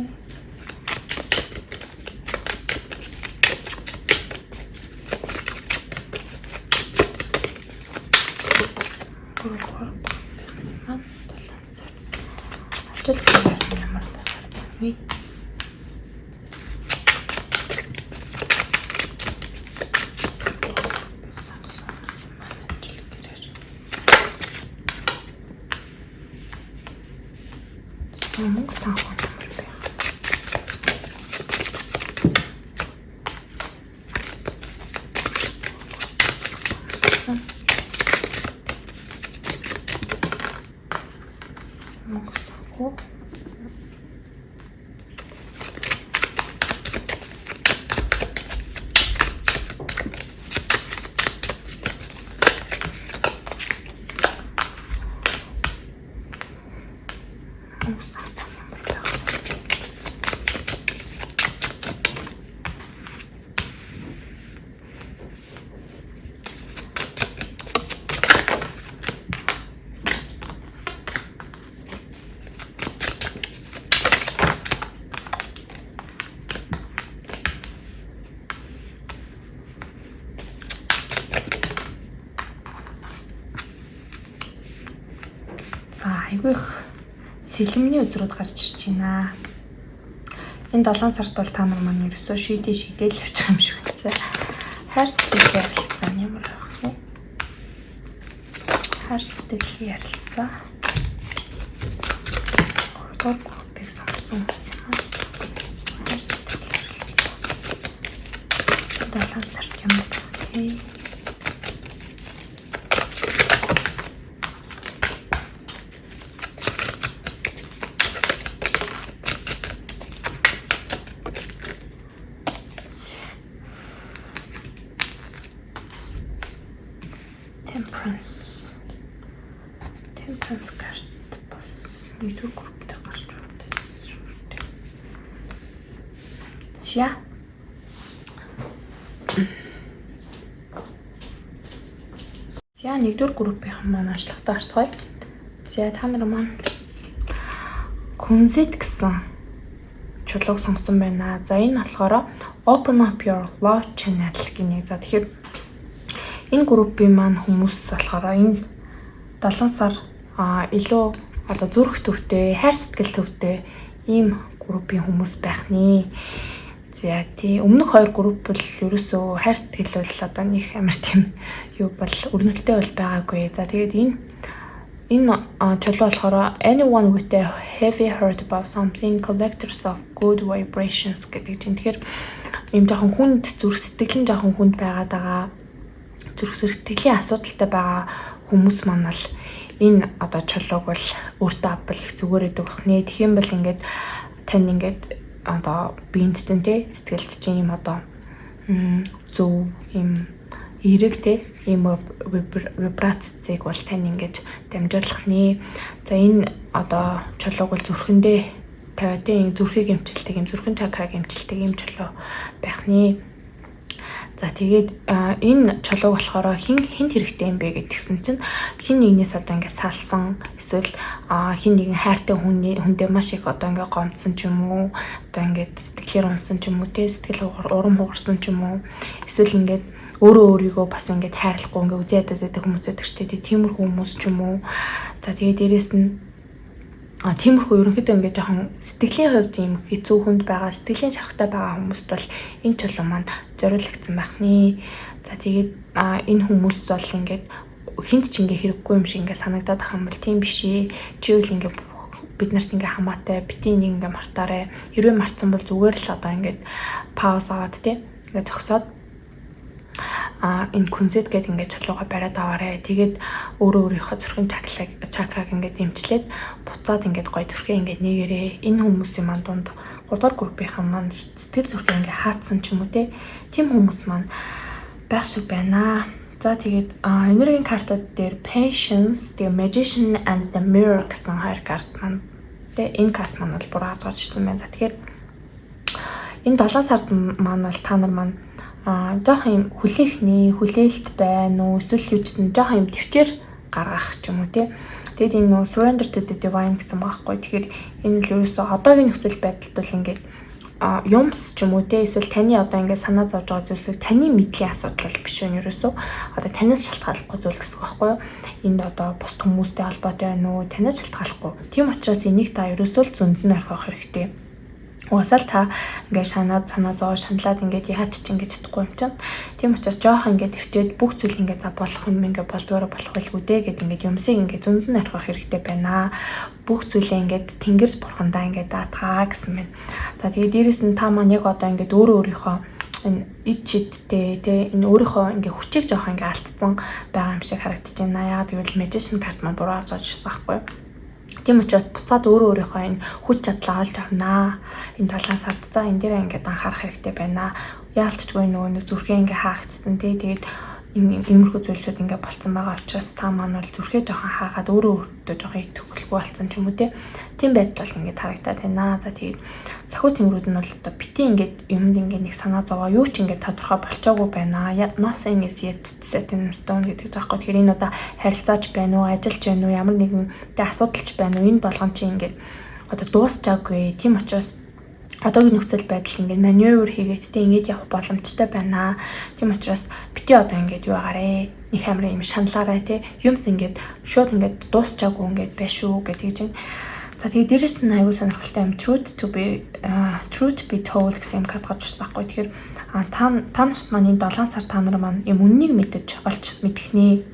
3 дугаар группийн маань 7 сар. Ажил байр нь ямар байхаар байна вэ? Сонгосон хүмүүс маань ажил гэрээр. За, мөнгө санхүү ямар байх? Мөнгө санхүү. Мөнгө санхүү ямар байх вэ? За, айгүй их сэлэмний үзрүүд гарч ирж байна. Энэ 7 сард бол та нар маань ерөөсөө шийдээ шийдэл явчих юм шиг байна. Хайр сэтгэлийн ярилцаа нь ямар байх вэ? Хайр сэтгэлийн ярилцаа. 3 дугаар группийг сонгосон хүмүүс юм аа. Хайр сэтгэлийн ярилцаа. 7 сард ямар байх вэ? Карт бас нэгдүгээр групп дээр гарч байна шүү дээ. За. За, нэгдүгээр группийнхан маань онцлогтой орцгоё. За, та нар маань Kunzite гэсэн чулууг сонгосон байна. За, энэ болохоор Open up your love channel гинэ. За, тэгэхээр энэ группийн маань хүмүүс болохоор энэ 7 сар илүү одоо зүрх төвтэй, хайр сэтгэл төвтэй ийм группийн хүмүүс байх нэ. За, тий, өмнөх хоёр групп бол ерөөсөө хайр сэтгэл бол одоо нэг амар тийм юу бол өрнөлттэй бол байгаагүй. За, тэгээд энэ чулуу болохоор anyone with a heavy heart about something, collectors of good vibrations гэдэг чинь. Тэгэхээр ийм жоохон хүнд, зүрх сэтгэл нь жоохон хүнд байгаад байгаа, зүрх сэтгэлийн асуудалтай байгаа хүмүүс маань бол энэ одоо чулууг бол өөртөө авбал их зүгээр байдаг бах нэ. Тэгэх юм бол ингээд тань ингээд одоо биед чинь, те, сэтгэлд чинь ийм одоо зөв, ийм эерэг, те, ийм вибрацийг бол тань ингэж дамжуулах нэ. За, энэ одоо чулууг бол зүрхэндээ тавиад, те, энэ зүрхийг эмчилдэг, юм зүрхэн чакраг эмчилдэг юм чулуу байх нэ. За, тэгээд энэ чулууг болохоор хэн хэнд хэрэгтэй юм бэ гэдгсэн чинь хэн нэгнээс одоо ингээд салсан, эсвэл хэн нэгэн хайртай хүний хүндээ маш их одоо ингээд гомдсон ч юм уу, одоо ингээд сэтгэлээр унсан ч юм уу, те, сэтгэл урам хугарсан ч юм уу, эсвэл ингээд өөрөө өөрийгөө бас ингээд хайрлахгүй, ингээд үзэн ядаад байдаг хүмүүс байдаг шүү дээ. Тиймэрхүү хүмүүс ч юм уу. За, тэгээд дээрэс нь тиймэрхүү ерөнхийдөө ингээд жоохон сэтгэлийн хувьд ийм хэцүү хүнд байгаа, сэтгэлийн шарахтай байгаа хүмүүст бол энэ чулуу маань зориулагдсан байх нэ. За, тэгээд энэ хүмүүс бол ингээд хэнд ч ингээ хэрэггүй юм шиг ингээ санагдаад ах юм бол тийм биш ээ. Чи үл ингээ бид нарт ингээ хамаатай, битгий нэг ингээ мартаарай. Хэрвээ мартсан бол зүгээр л одоо ингээд pause аваад, те, ингээ зогсоод энэ kunzite гэдэг ингээд чулууга бариад аваарэ. Тэгээд өөрөө өөрийнхөө зүрхэн чакраг ингээд эмчлээд буцаад ингээд гоё зүрхээ ингээд нээгээрээ. Энэ хүмүүсийн маань дунд 3 дугаар группийнхан маань сэтгэл зүрхээ ингээд хаацсан ч юм уу, те. Тийм хүмүүс маань байх шиг байна. За, тэгээд энергийн картууд дээр Patience, тэгээ Magician and the Mirror гэсэн хоёр карт маань, тэ, энэ карт маань бол бүр гарч гарч ирсэн байна. За, тэгэхээр энэ 7 сард маань бол та нар маань жоохон юм хүлээхний хүлээлт байна уу, эсвэл юу ч гэсэн жоохон юм тэвчээр гаргах ч юм уу, тий. Тэгээд энэ нөө surrender to the divine гэсэн байгаа байхгүй. Тэгэхээр энэ л ерөөсөө одоогийн нөхцөл байдалд бол ингээд юмс ч юм уу, те, эсвэл таны одоо ингээд санаа зовж байгаа зүйлсийг таны мэдлийн асуудал бол биш байна ерөөсөө. Одоо танаас шалтгааллахгүй зүйл гэсэн үг байхгүй юу? Энд одоо бусад хүмүүстэй холбоотой байна уу? Танаас шалтгааллахгүй. Тийм учраас энийг та ерөөсөө л зөнд нь орхих хэрэгтэй. Угаасаа л та ингээд шанаад, санаа зовоо, шаналаад ингээд яаж ч ингээд чадахгүй юм чинь. Тийм учраас жоох ингээд тэвчээд бүх зүйл ингээд за болох юм ингээд болдгоороо болох байлгүй дээ гэд ингээд юмсыг ингээд зөнд нь орхих хэрэгтэй байна. Бүх зүйлээ ингээд тэнгэрс бурхандаа ингээд даатгаа гэсэн байна. За, тэгээд дээрэс нь та маань яг одоо ингээд өөрөө өөрийнхөө энэ ид чидтэй, те, энэ өөрийнхөө ингээ хүчийг жоох ингээ алдсан байгаа юм шиг харагдаж байна. Яагаад гэвэл magician карт маань буруу гарч ирсэн байхгүй юу? Тийм учраас буцаад өөрөө өөрийнхөө энэ хүч чадлаа олж авнаа. Энэ 7 сард, за, энэ дээр ингээд анхаарах хэрэгтэй байна. Яалтчгүй нөгөө нэг зүрхээ ингээ хаагдсан, тий. Тэгээд иймэрхүү зүйлсүүд ингээ болцсон байгаа учраас та маань бол зүрхээ жоохон хаагаад өөрөө өөртөө жоохон итгэхгүй болсон ч юм уу, те. Тийм байдал бол ингээд харагдаад байна. За, тэгээд сахиу тэнгэрүүд нь бол одоо битгий ингээд юмд ингээд нэг санаа зовоо, юу ч ингээд тодорхой болчоогүй байна. Nothing is yet set in stone гэдэг заахгүй. Тэгэхээр энэ одоо харилцаач байна уу, ажилч байна уу, ямар нэгэн тэ асуудалч байна уу, энэ болгон чи ингээд одоо дуусчаагүй. Тийм учраас одоогийн нөхцөл байдал ингээд маневр хийгээд, тэ, ингээд явах боломжтой байна. Тийм учраас битгий одоо ингээд юу агаарэ, нэг амар юм шаналаарай, тэ, юмс ингээд шууд ингээд дуусчаагүй ингээд байх шүү гэдэг чинь. За, тэгээ дээрэс нь аюул сонирхолтой юм truth be told гэсэн юм карт гарч ирсэн байхгүй. Тэгэхээр та та нарт маань энэ 7 сар та нар маань юм үннийг мэдэж олж мэдэх нэ.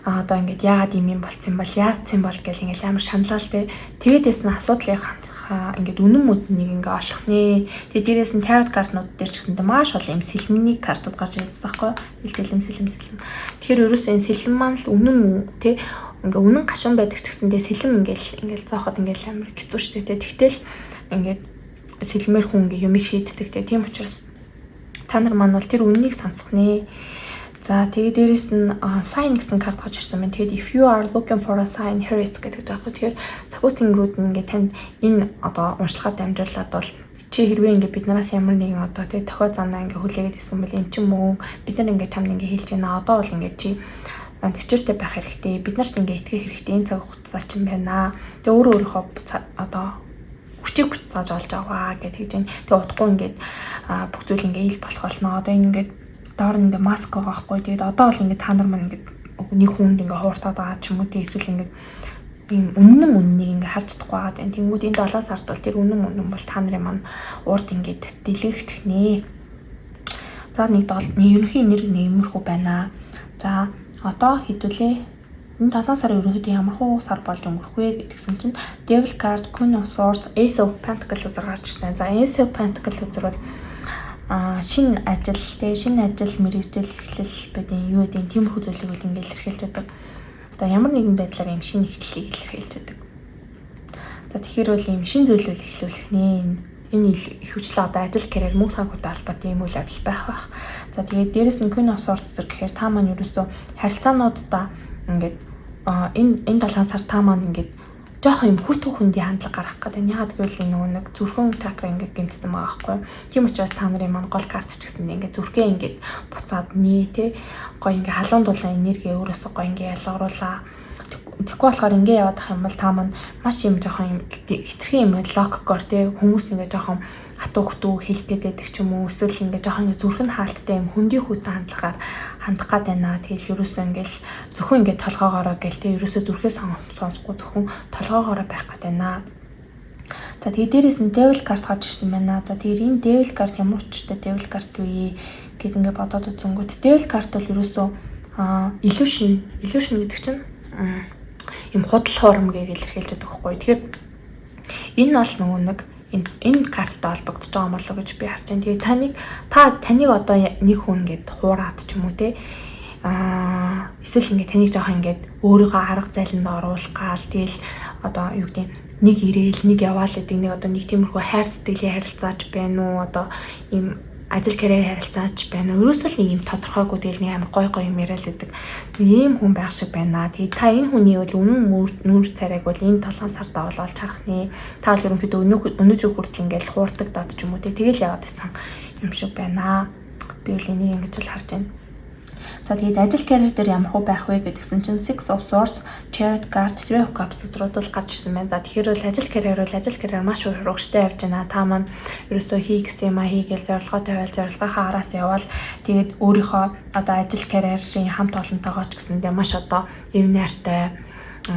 Одоо ингээд яагаад юм юм болцсон бол, яатсан бол гэл ингээд амар шаналал, те. Тэгээд байсан асуудлын ингээд үнэн мөднийг ингээ олох нэ. Тэгээд дээрээс нь tarot картнууд дээр ч гэсэнтэй маш олон юм сэлмний картууд гарч ирсэн байхгүй юу? Сэлэм, сэлэм, сэлэм. Тэгэхээр ерөөсөө энэ сэлэм маань л үнэн мөн, те, ингээ үнэн гашуун байдаг ч гэсэндээ сэлэм ингээл ингээл зооход ингээл амар хэцүү шүү дээ. Тэгтэл ингээд сэлмээр хүн ингээ юмыг шийддэг, те. Тийм учраас та нар маань бол тэр үннийг сонсох нэ. За, тэгээд дээрэс нь sign гэсэн карт гарч ирсэн байна. Тэгээд "If you are looking for a sign, here it's" гэдэг таахгүй. Тэгэхээр цахиу тэнгэрүүд нь ингээд танд энэ одоо уншлагаар дамжуулаад бол чи хэрвээ ингээд бид нараас ямар нэгэн одоо тий дохио занаа ингээд хүлээгээд исэн бол эн чинь мөн бид нар ингээд чамд ингээд хэлж байна. Одоо бол ингээд чи тэвчээртэй байх хэрэгтэй. Бид нарт ингээд итгэх хэрэгтэй. Энэ цаг хугацаа чинь байна. Тэгээ өөрөө өөрийнхөө одоо хүчийг буцааж олж аваа гэж тэгж байна. Тэгээ удахгүй ингээд бүх зүйл ингээд ил болох болно. Одоо энэ ингээд доор нь ингээд маск байгаа байхгүй. Тэгээд одоо бол ингээд та нар маань ингээд нэг хүнд ингээд хууртаад байгаа ч юм уу, тий, эсвэл ингээд ийм үнэн үннийг ингээд харж чадахгүй байгаа. Тэнгүүд энэ 7 сард бол тэр үнэн үнэн бол та нарын маань урд ингээд дэлгэгдэх нэ. За, нэг ерөнхий энерги нэг иймэрхүү байна. За, одоо хэдүүлээ энэ 7 сарын ерөнхийдөө ямар хуу сар болж өнгөрөх вэ гэдгсэн чинь Devil card, Queen of Swords, Ace of Pentacles үзэр гарч ирсэн. За, Ace of Pentacles үзэр бол шинэ ажил, тэгээ шинэ ажил, мэргэжил эхлэл байдаг, юу гэдэг, тиймэрхүү зүйлийг бол ингээд илэрхийлж байдаг. Одоо ямар нэгэн байдлаар ийм шинэ эхлэлийг илэрхийлж байдаг. За, тэгэхээр бол ийм шинэ зүйлүүд эхлүүлэх нэ. Энэ ихэвчлэн одоо ажил, карьер, мөнгө санхүүтэй холбоотой юм үйл явдал байх байх. За, тэгээд дээрэс нь Queen of Swords зэрэг гэхээр та маань ерөөсөө харилцаануудаа ингээд энэ 7 сар та маань ингээд жоохон юм хүйтэн хүндий хандлага гаргах гэдэг. Яагаад гэвэл энэ нөгөө нэг зүрхэн чакра ингээд гэмтсэн байгаа байхгүй юу. Тийм учраас та нарын маань гол карт ч гэсэн ингээд зүрхээ ингээд буцаад нээ, те, гоё ингээд халуун дулаан энерги өөрөөсөө гоё ингээд ялгаруулаа. Тэгэхгүй болохоор ингээ яваад ах юм бол та маань маш юм жоохон юм хитрхи юм логикоор, те, хүмүүс нэгэ жоохон хатуу хөтүү хэлэх гээд байдаг ч юм уу, эсвэл ингээ жоохон зүрх нь хаалттай юм хөндий хүйтэн хандлагаар хандах гад байна. Тэгэл ерөөсөө ингээл зөвхөн ингээ толгоогоороо гэл, те, ерөөсөө зүрхээ сонсохгүй зөвхөн толгоогоороо байх гад байна. За, тэгээ дээрэс нь Devil card гарч ирсэн байна. За, тэгэхээр энэ Devil card ямар учиртай Devil card вэ гэд ингээ бодоод үзэнгүүт Devil card бол ерөөсөө illusion, illusion гэдэг чинь юм худал хуурам гэж илэрхийлж байгаа байхгүй. Тэгэхээр энэ бол нөгөө нэг энэ карттай холбогдож байгаа юм болоо гэж би харж байна. Тэгээ таныг одоо нэг хүн ингээд хуураад ч юм уу, те, эсвэл ингээд таныг жоохон ингээд өөрийгөө арга зайланд оруулах гал, тэгэл одоо юу гэдэг, нэг ирээл нэг яваал гэдэг нэг одоо нэг тиймэрхүү хайр сэтгэлийн харилцаач байна уу, одоо ийм ажил, карьер харилцаач байна уу? Ерөөсөө л нэг юм тодорхойгүй, тэгэл нэг амар гой гой юм яриад л байдаг. Нэг ийм хүн байх шиг байна. Тэгээд та энэ хүний бол үнэн нүүр царайг бол энэ 7 сард бол олж харах нэ. Та бол ерөнхийдөө өнөөдөр хүртэл ингээл хууртагдаад ч юм уу, тэгэл яваад байсан юм шиг байна. Би бол энийг ингэж л харж байна. За, тэгээд ажил, карьер дээр ямар хуу байх вэ гэдгсэн чинь Six of Swords, Chariot card, Three of Cups зэрэг бол гарч ирсэн байна. За, тэгэхээр бол ажил карьер маш урагштай явж байна. Та маань ерөөсөө хий гэсэн юм а хийгээл, зорилгоо тавиал, зорилгынхаа араас явбал, тэгээд өөрийнхөө одоо ажил карьерийн хамт олонтойгоо ч гэсэндээ маш одоо эв найртай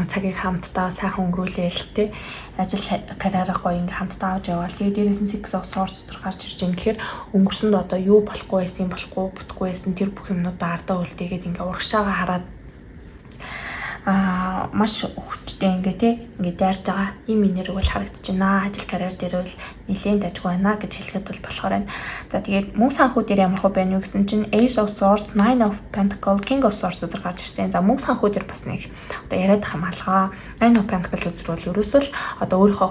цагийг хамтдаа сайхан өнгөрүүлээл, тий, ажил карьераа гоё ингээ хамтдаа авч яваал. Тэгээ дээрээс нь Six of Swords зэрэг гарч ирж байна гэхээр өнгөрсөнд одоо юу болохгүй байсан, болохгүй бүтгүй байсан тэр бүх юмнуудаа ардаа үлдээгээд ингээ урагшаага хараад маш хүчтэй ингээ, те, ингээ дайрж байгаа ийм энерги бол харагдаж байна. Ажил, карьер дээр бол нэлээд дажгүй байна гэж хэлэхэд бол болохоор байна. За, тэгээд мөнгө санхүү дээр ямар хөө байна вэ гэсэн чинь Ace of Swords, Nine of Pentacles, King of Swords үзэр гарч ирсэн. За, мөнгө санхүү дээр бас нэг одоо яриад хамаалгаа. Nine of Pentacles үзэр бол ерөөсөө л одоо өөрийнхөө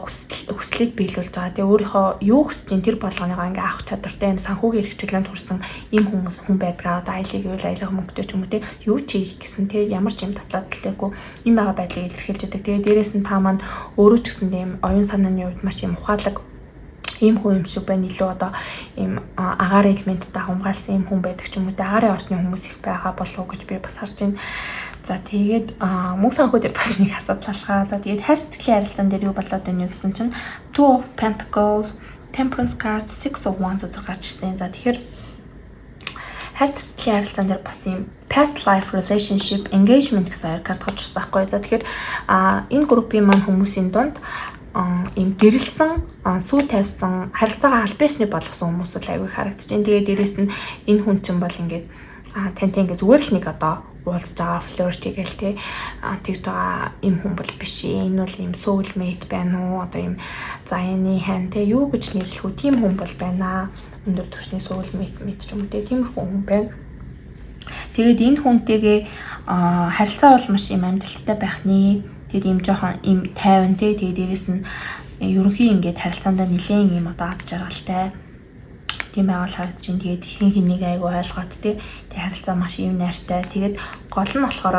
хүслийг биелүүлж байгаа. Тэгээ өөрийнхөө юу хүсэж чинь тэр болгоныгоо ингээ авах чадвартай юм санхүүгийн эрх чөлөөнд хүрсэн ийм хүмүүс хүн байдгаа. Одоо аялыг гэвэл аялах мөнгөтэй ч юм уу, те, юу чи хийх гэсэн, те, ямар ч юм татлаад дэлээгүй юм байгаа байдлыг илэрхийлж байдаг. Тэгээ дээрээс нь та маань өөрөө ч гэсэн ийм оюун санааны хувьд маш юм ухаалаг ийм хүн юм шиг байна. Илүү одоо ийм агаар элементтэй хамгаалсан ийм хүн байдаг ч юм уу. Агаарын ордны хүмүүс их байгаа болов уу гэж би бас харж байна. За, тэгээд мөнгө санхүү дээр бас нэг асуудал алхаа. За, тэгээд хайр сэтгэлийн харилцаан дээр юу болоод байна вэ гэсэн чинь Two of Pentacles, Temperance card, Six of Wands үзэг гарч ирсэн. За, тэгэхээр хайр сэтгэлийн харилцаан дээр бас ийм past life relationship, engagement гэсэн хоёр карт гарч ирсэн байхгүй. За, тэгэхээр энэ группийн маань хүмүүсийн дунд ийм гэрэлсэн, сүү тавьсан харилцаагаа аль биесний болгосон хүмүүс бол аягүй харагдаж байна. Тэгээ дээрэс нь энэ хүн чинь бол ингээд тантай ингээд зүгээр л нэг одоо уулзж байгаа, flirt гээл те, тэгж байгаа юм хүн бол биш. Энэ бол ийм soulmate байна уу? Одоо ийм заяаны хань, те, юу гэж нэрлэх үү? Тийм хүн бол байна. Өндөр түвшний soulmate мэт ч юм уу, те, тиймэрхүү хүн байна. Тэгээд энэ хүнтэйгээ харилцаа бол маш юм амжилттай байх нэ. Тэгээд ийм жоохон ийм тайван, те, тэгээд дээрэс нь ерөнхий ингээд харилцаандаа нэлээд ийм одоо аз жаргалтай Тийм байгаал харагдаж байна. Тэгээд хэн хэнийг айгу ойлгоод, тий, тэг харилцаа маш ив найртай. Тэгээд гол нь болохоор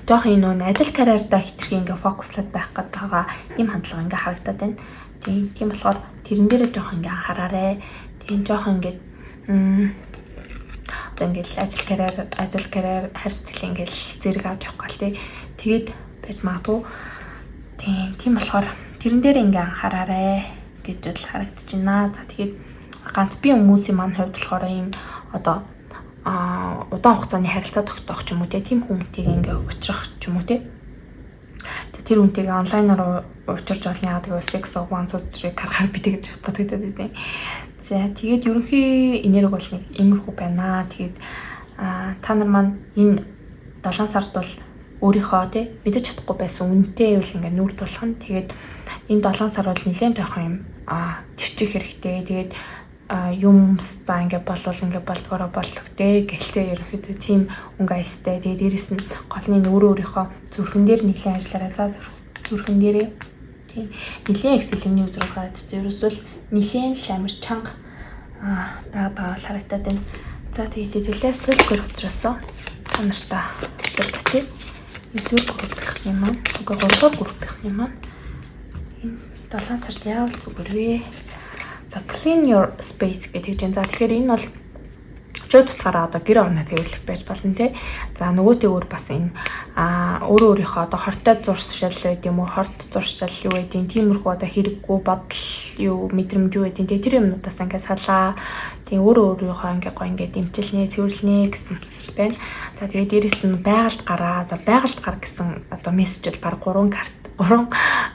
жоохон энэ нөө ажил карьердаа хэтэрхий ингээ focus лаад байх гэдэг байгаа ийм хандлага ингээ харагдаад байна. Тийм болохоор тэрэн дээрээ жоохон ингээ анхаараарай. Тийм, жоохон ингээд одоо ингээл ажил карьер, хайр сэтгэл ингээл зэрэг авч явах гал, тий. Тэгээд байж магадгүй. Тийм болохоор тэрэн дээр ингээ анхаараарай гэж л харагдаж байна. За, тэгээд ганц бие хүмүүсийн маань хувьд болохоор ийм одоо удаан хугацааны харилцаа тогтоох ч юм уу, тийм хүнтэйг ингээ уулзрах ч юм уу, те. Тэр хүнтэйгээ онлайнаар уулзарч болно. Яг гэвэл Six of Wands үзрийг харахаар би тэгж бодогдоод байдیں۔ За, тэгээд ерөнхий энерги бол нэг иймэрхүү байна. Тэгээд та нар маань энэ 7 сард бол өөрийнхөө, тий, мэдэж чадахгүй байсан үнэтэй бол ингээ нүүр тулах нь. Тэгээд энэ 7 сар бол нэлээд жоохон юм төвчих хэрэгтэй. Тэгээд юм за ингээ болвол ингээ болдгоороо боллогтэй гэлтэй ерөнхийдөө тийм өнгө аястай. Тэгээ дээрэс нь гол нь өөрөө өөрийнхөө зүрхэн дээр нэлээд ажиллаарай. За, зүрхэн дээрээ, тийм, нэлээд их сэлэмний үзрэг гараад ирсэн. Ерөөсөө л нэлээд л амар чанга байгаад байгаа харагдаад байна. За, тэгээд хэдүүлээ сүүлгэр учраас та нартай зэрэг, тий. Нэгдүгээр группийнхны маань, үгүй, гуравдугаар группийнхны маань энэ 7 сард яавал зүгээр вэ? За, clean your space гэдэг чинь. За, тэгэхээр энэ бол шууд утгаараа одоо гэр орноо цэвэрлэх байж болно, тий. За, нөгөөтэйгөр бас энэ өөрөө өөрийнхөө одоо хортой зуршил байд юм уу, хорт зуршил юу байдیں۔ Тиймэрхүү одоо хэрэггүй бодол юу мэдрэмж юу байдیں۔ Тий, тэр юмнуудаас ингээд салаа. Тийм, өөрөө өөрийнхөө ингээд гоё ингээд дэмчилнэ, цэвэрлэнэ гэсэн байна. За, тэгээд дээрэс нь байгальд гараа. За, байгальд гар гэсэн одоо мессеж бол баг 3 карт, 3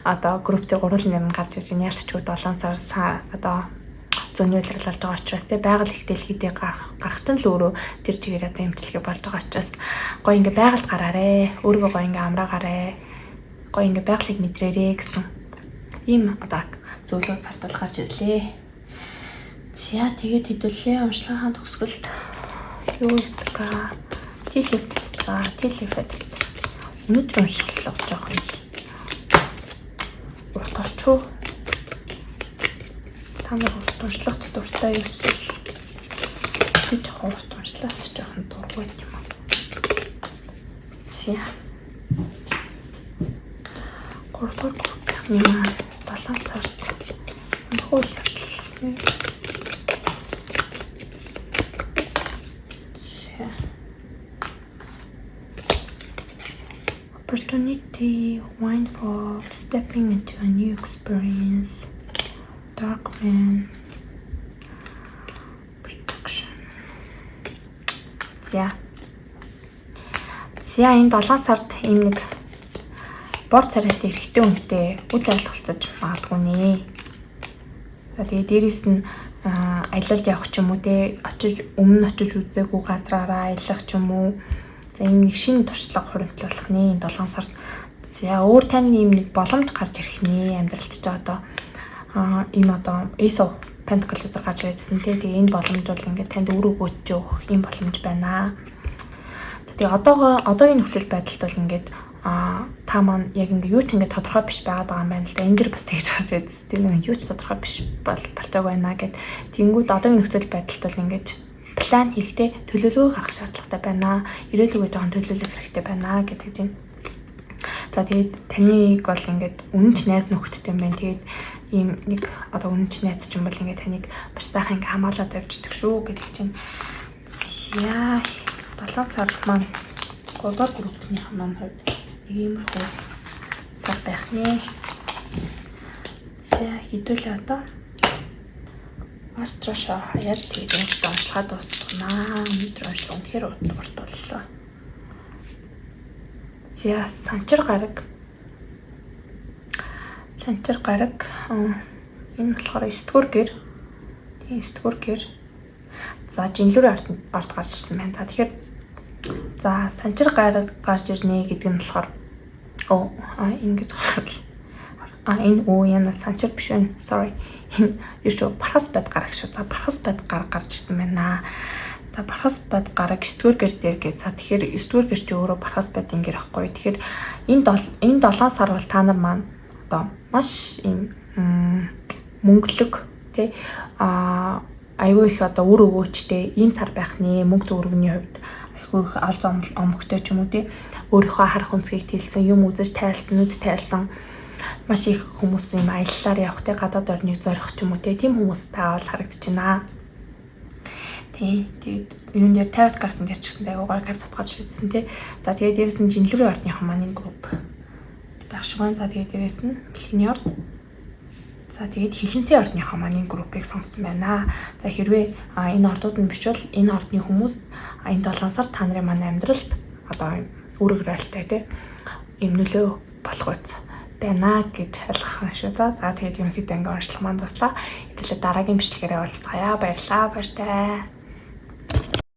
одоо групп дээр гурван нэр нь гарч ирж байна. Ялцчгүй 7 сар одоо зуны улирал болж байгаа учраас, тий, байгаль их дэлхийдээ гарах гарах чинь л өөрөө тэр чигээр одоо эмчилгээ болж байгаа учраас гоё ингээ байгальд гараарэ. Өөрийгөө гоё ингээ амраагаарэ. Гоё ингээ байгалыг мэдрээрээ гэсэн ийм одоо зөвлөгөө карт бол гарч ирлээ. За, тэгээд хэдүүлээ уншлагын төгсгөлд юу гэдэг аа tea leaf, за, tea leaf ээд өнөөдөр уншлага жоохон урт болчихоо. Та нар урт уншлагт дуртай юу эсвэл би жоохон урт уншлагт жоохон дургүй юм аа. За. Гуравдугаар группийн маань 7 сард хөл явдал. За. Opportunity, windfall, stepping into a new experience, dark man, protection. За. За, энэ 7 сард ийм нэг бор царайтай эрэгтэй хүнтэй үл ойлголцож магадгүй нэ. За, тэгээ дээрэс нь аялалд явах ч юм уу, те, очиж өмнө очиж үзээгүй газраараа аялах ч юм уу. За, ийм нэг шинэ туршлага хуримтлуулах нэ энэ 7 сард. За, өөр таны ийм нэг боломж гарч ирэх нэ амьдралд ч одоо ийм одоо Ace of Pentacle үзэр гарч ирээдсэн, те. Тэгээ энэ боломж бол ингээд танд үр өгөөж өгөх ийм боломж байна. Тэгээ одоогийн нөхцөл байдалд бол ингээд та маань яг ингээ юу ч ингээ тодорхой биш байгаад байгаа юм байна л да. Энэ дэр бас тэгж гарч ирсэн. Тийм, нэг юу ч тодорхой биш бол болтойг байна гэд. Тэнгүүд одоогийн нөхцөл байдалд бол ингээд план хийхдээ төлөвлөгөө гаргах шаардлагатай байна. Ирээдүгөө жоохон төлөвлөх хэрэгтэй байна гэдэг чинь. За, тэгээд таныг бол ингээд үнэнч найз нөхдөдтэй юм байна. Тэгээд ийм нэг одоо үнэнч найз ч юм бол ингээд таныг маш сайхан ингээд хамгаалаад явж идэг шүү гэдэг чинь. За, 7 сар маань 3 дугаар группийн маань хувьд нэг иймэрхүү сар байх нэ. За, хэдүүлээ одоо Astro Show хаяад тэгээд энэ уншлагаа дуусганаа. Өнөөдөр уншлага үнэхээр урт боллоо. За, санчир гараг. Санчир гараг, энэ болохоор 9 дугаар гэр. Тийм, 9 дугаар гэр. За, жинлүүрийн ард гарч ирсэн байна. За, тэгэхээр за санчир гараг гарч ирнэ гэдэг нь болохоор оо ингэж гарвал энэ өө яна санчир биш байна. Sorry. Энэ юу шүү, бархас бод гараг шүү. За, бархас бод гараг гарч ирсэн байна. За, бархас бод гараг 9 дугаар гэр дээр гээ. За, тэгэхээр 9 дугаар гэр чи өөрөө бархас бодын гэр ахгүй. Тэгэхээр энэ 7 сар бол та нар маань одоо маш ийм мөнгөлөг, тий, Айгүй их одоо үр өгөөчтэй ийм сар байх нэ. Мөнгө төгрөгний хувьд айгүй их ол зомогтой ч юм уу, тий. Өөрийнхөө харах өнцгийг тэлсэн, юм үзэж тайлсан, нүд тайлсан маш их хүмүүс юм аяллаар явах, те, гадаад орныг зорих ч юм уу, те, тийм хүмүүс байгаа бол харагдаж байна. Тий. Тэгээд юун дээр, тарот картан дээр ч гэсэн айгүй гоё карт гарч ирсэн, тий. За, тэгээд дээрэс нь жинлэрийн ордныхон маань энэ групп байх шиг байна. За, тэгээд дээрэс нь бэлгэний орд. За, тэгээд хилэнцэн ордныхоо маань энэ группийг сонгосон байна. За, хэрвээ энэ ордууд нь биш бол энэ ордны хүмүүс энэ 7 сар та нарын маань амьдралд одоо үүрэг ролтой, тий, юм нөлөө болох үз байна гэж ойлгох юм шүү. За за, тэгээд ерөнхийдөө ингээ онцлог маань дуслаа. Хэдүүлээ дараагийн бичлэгээрээ уулзцаая. Баярлалаа. Баяртай.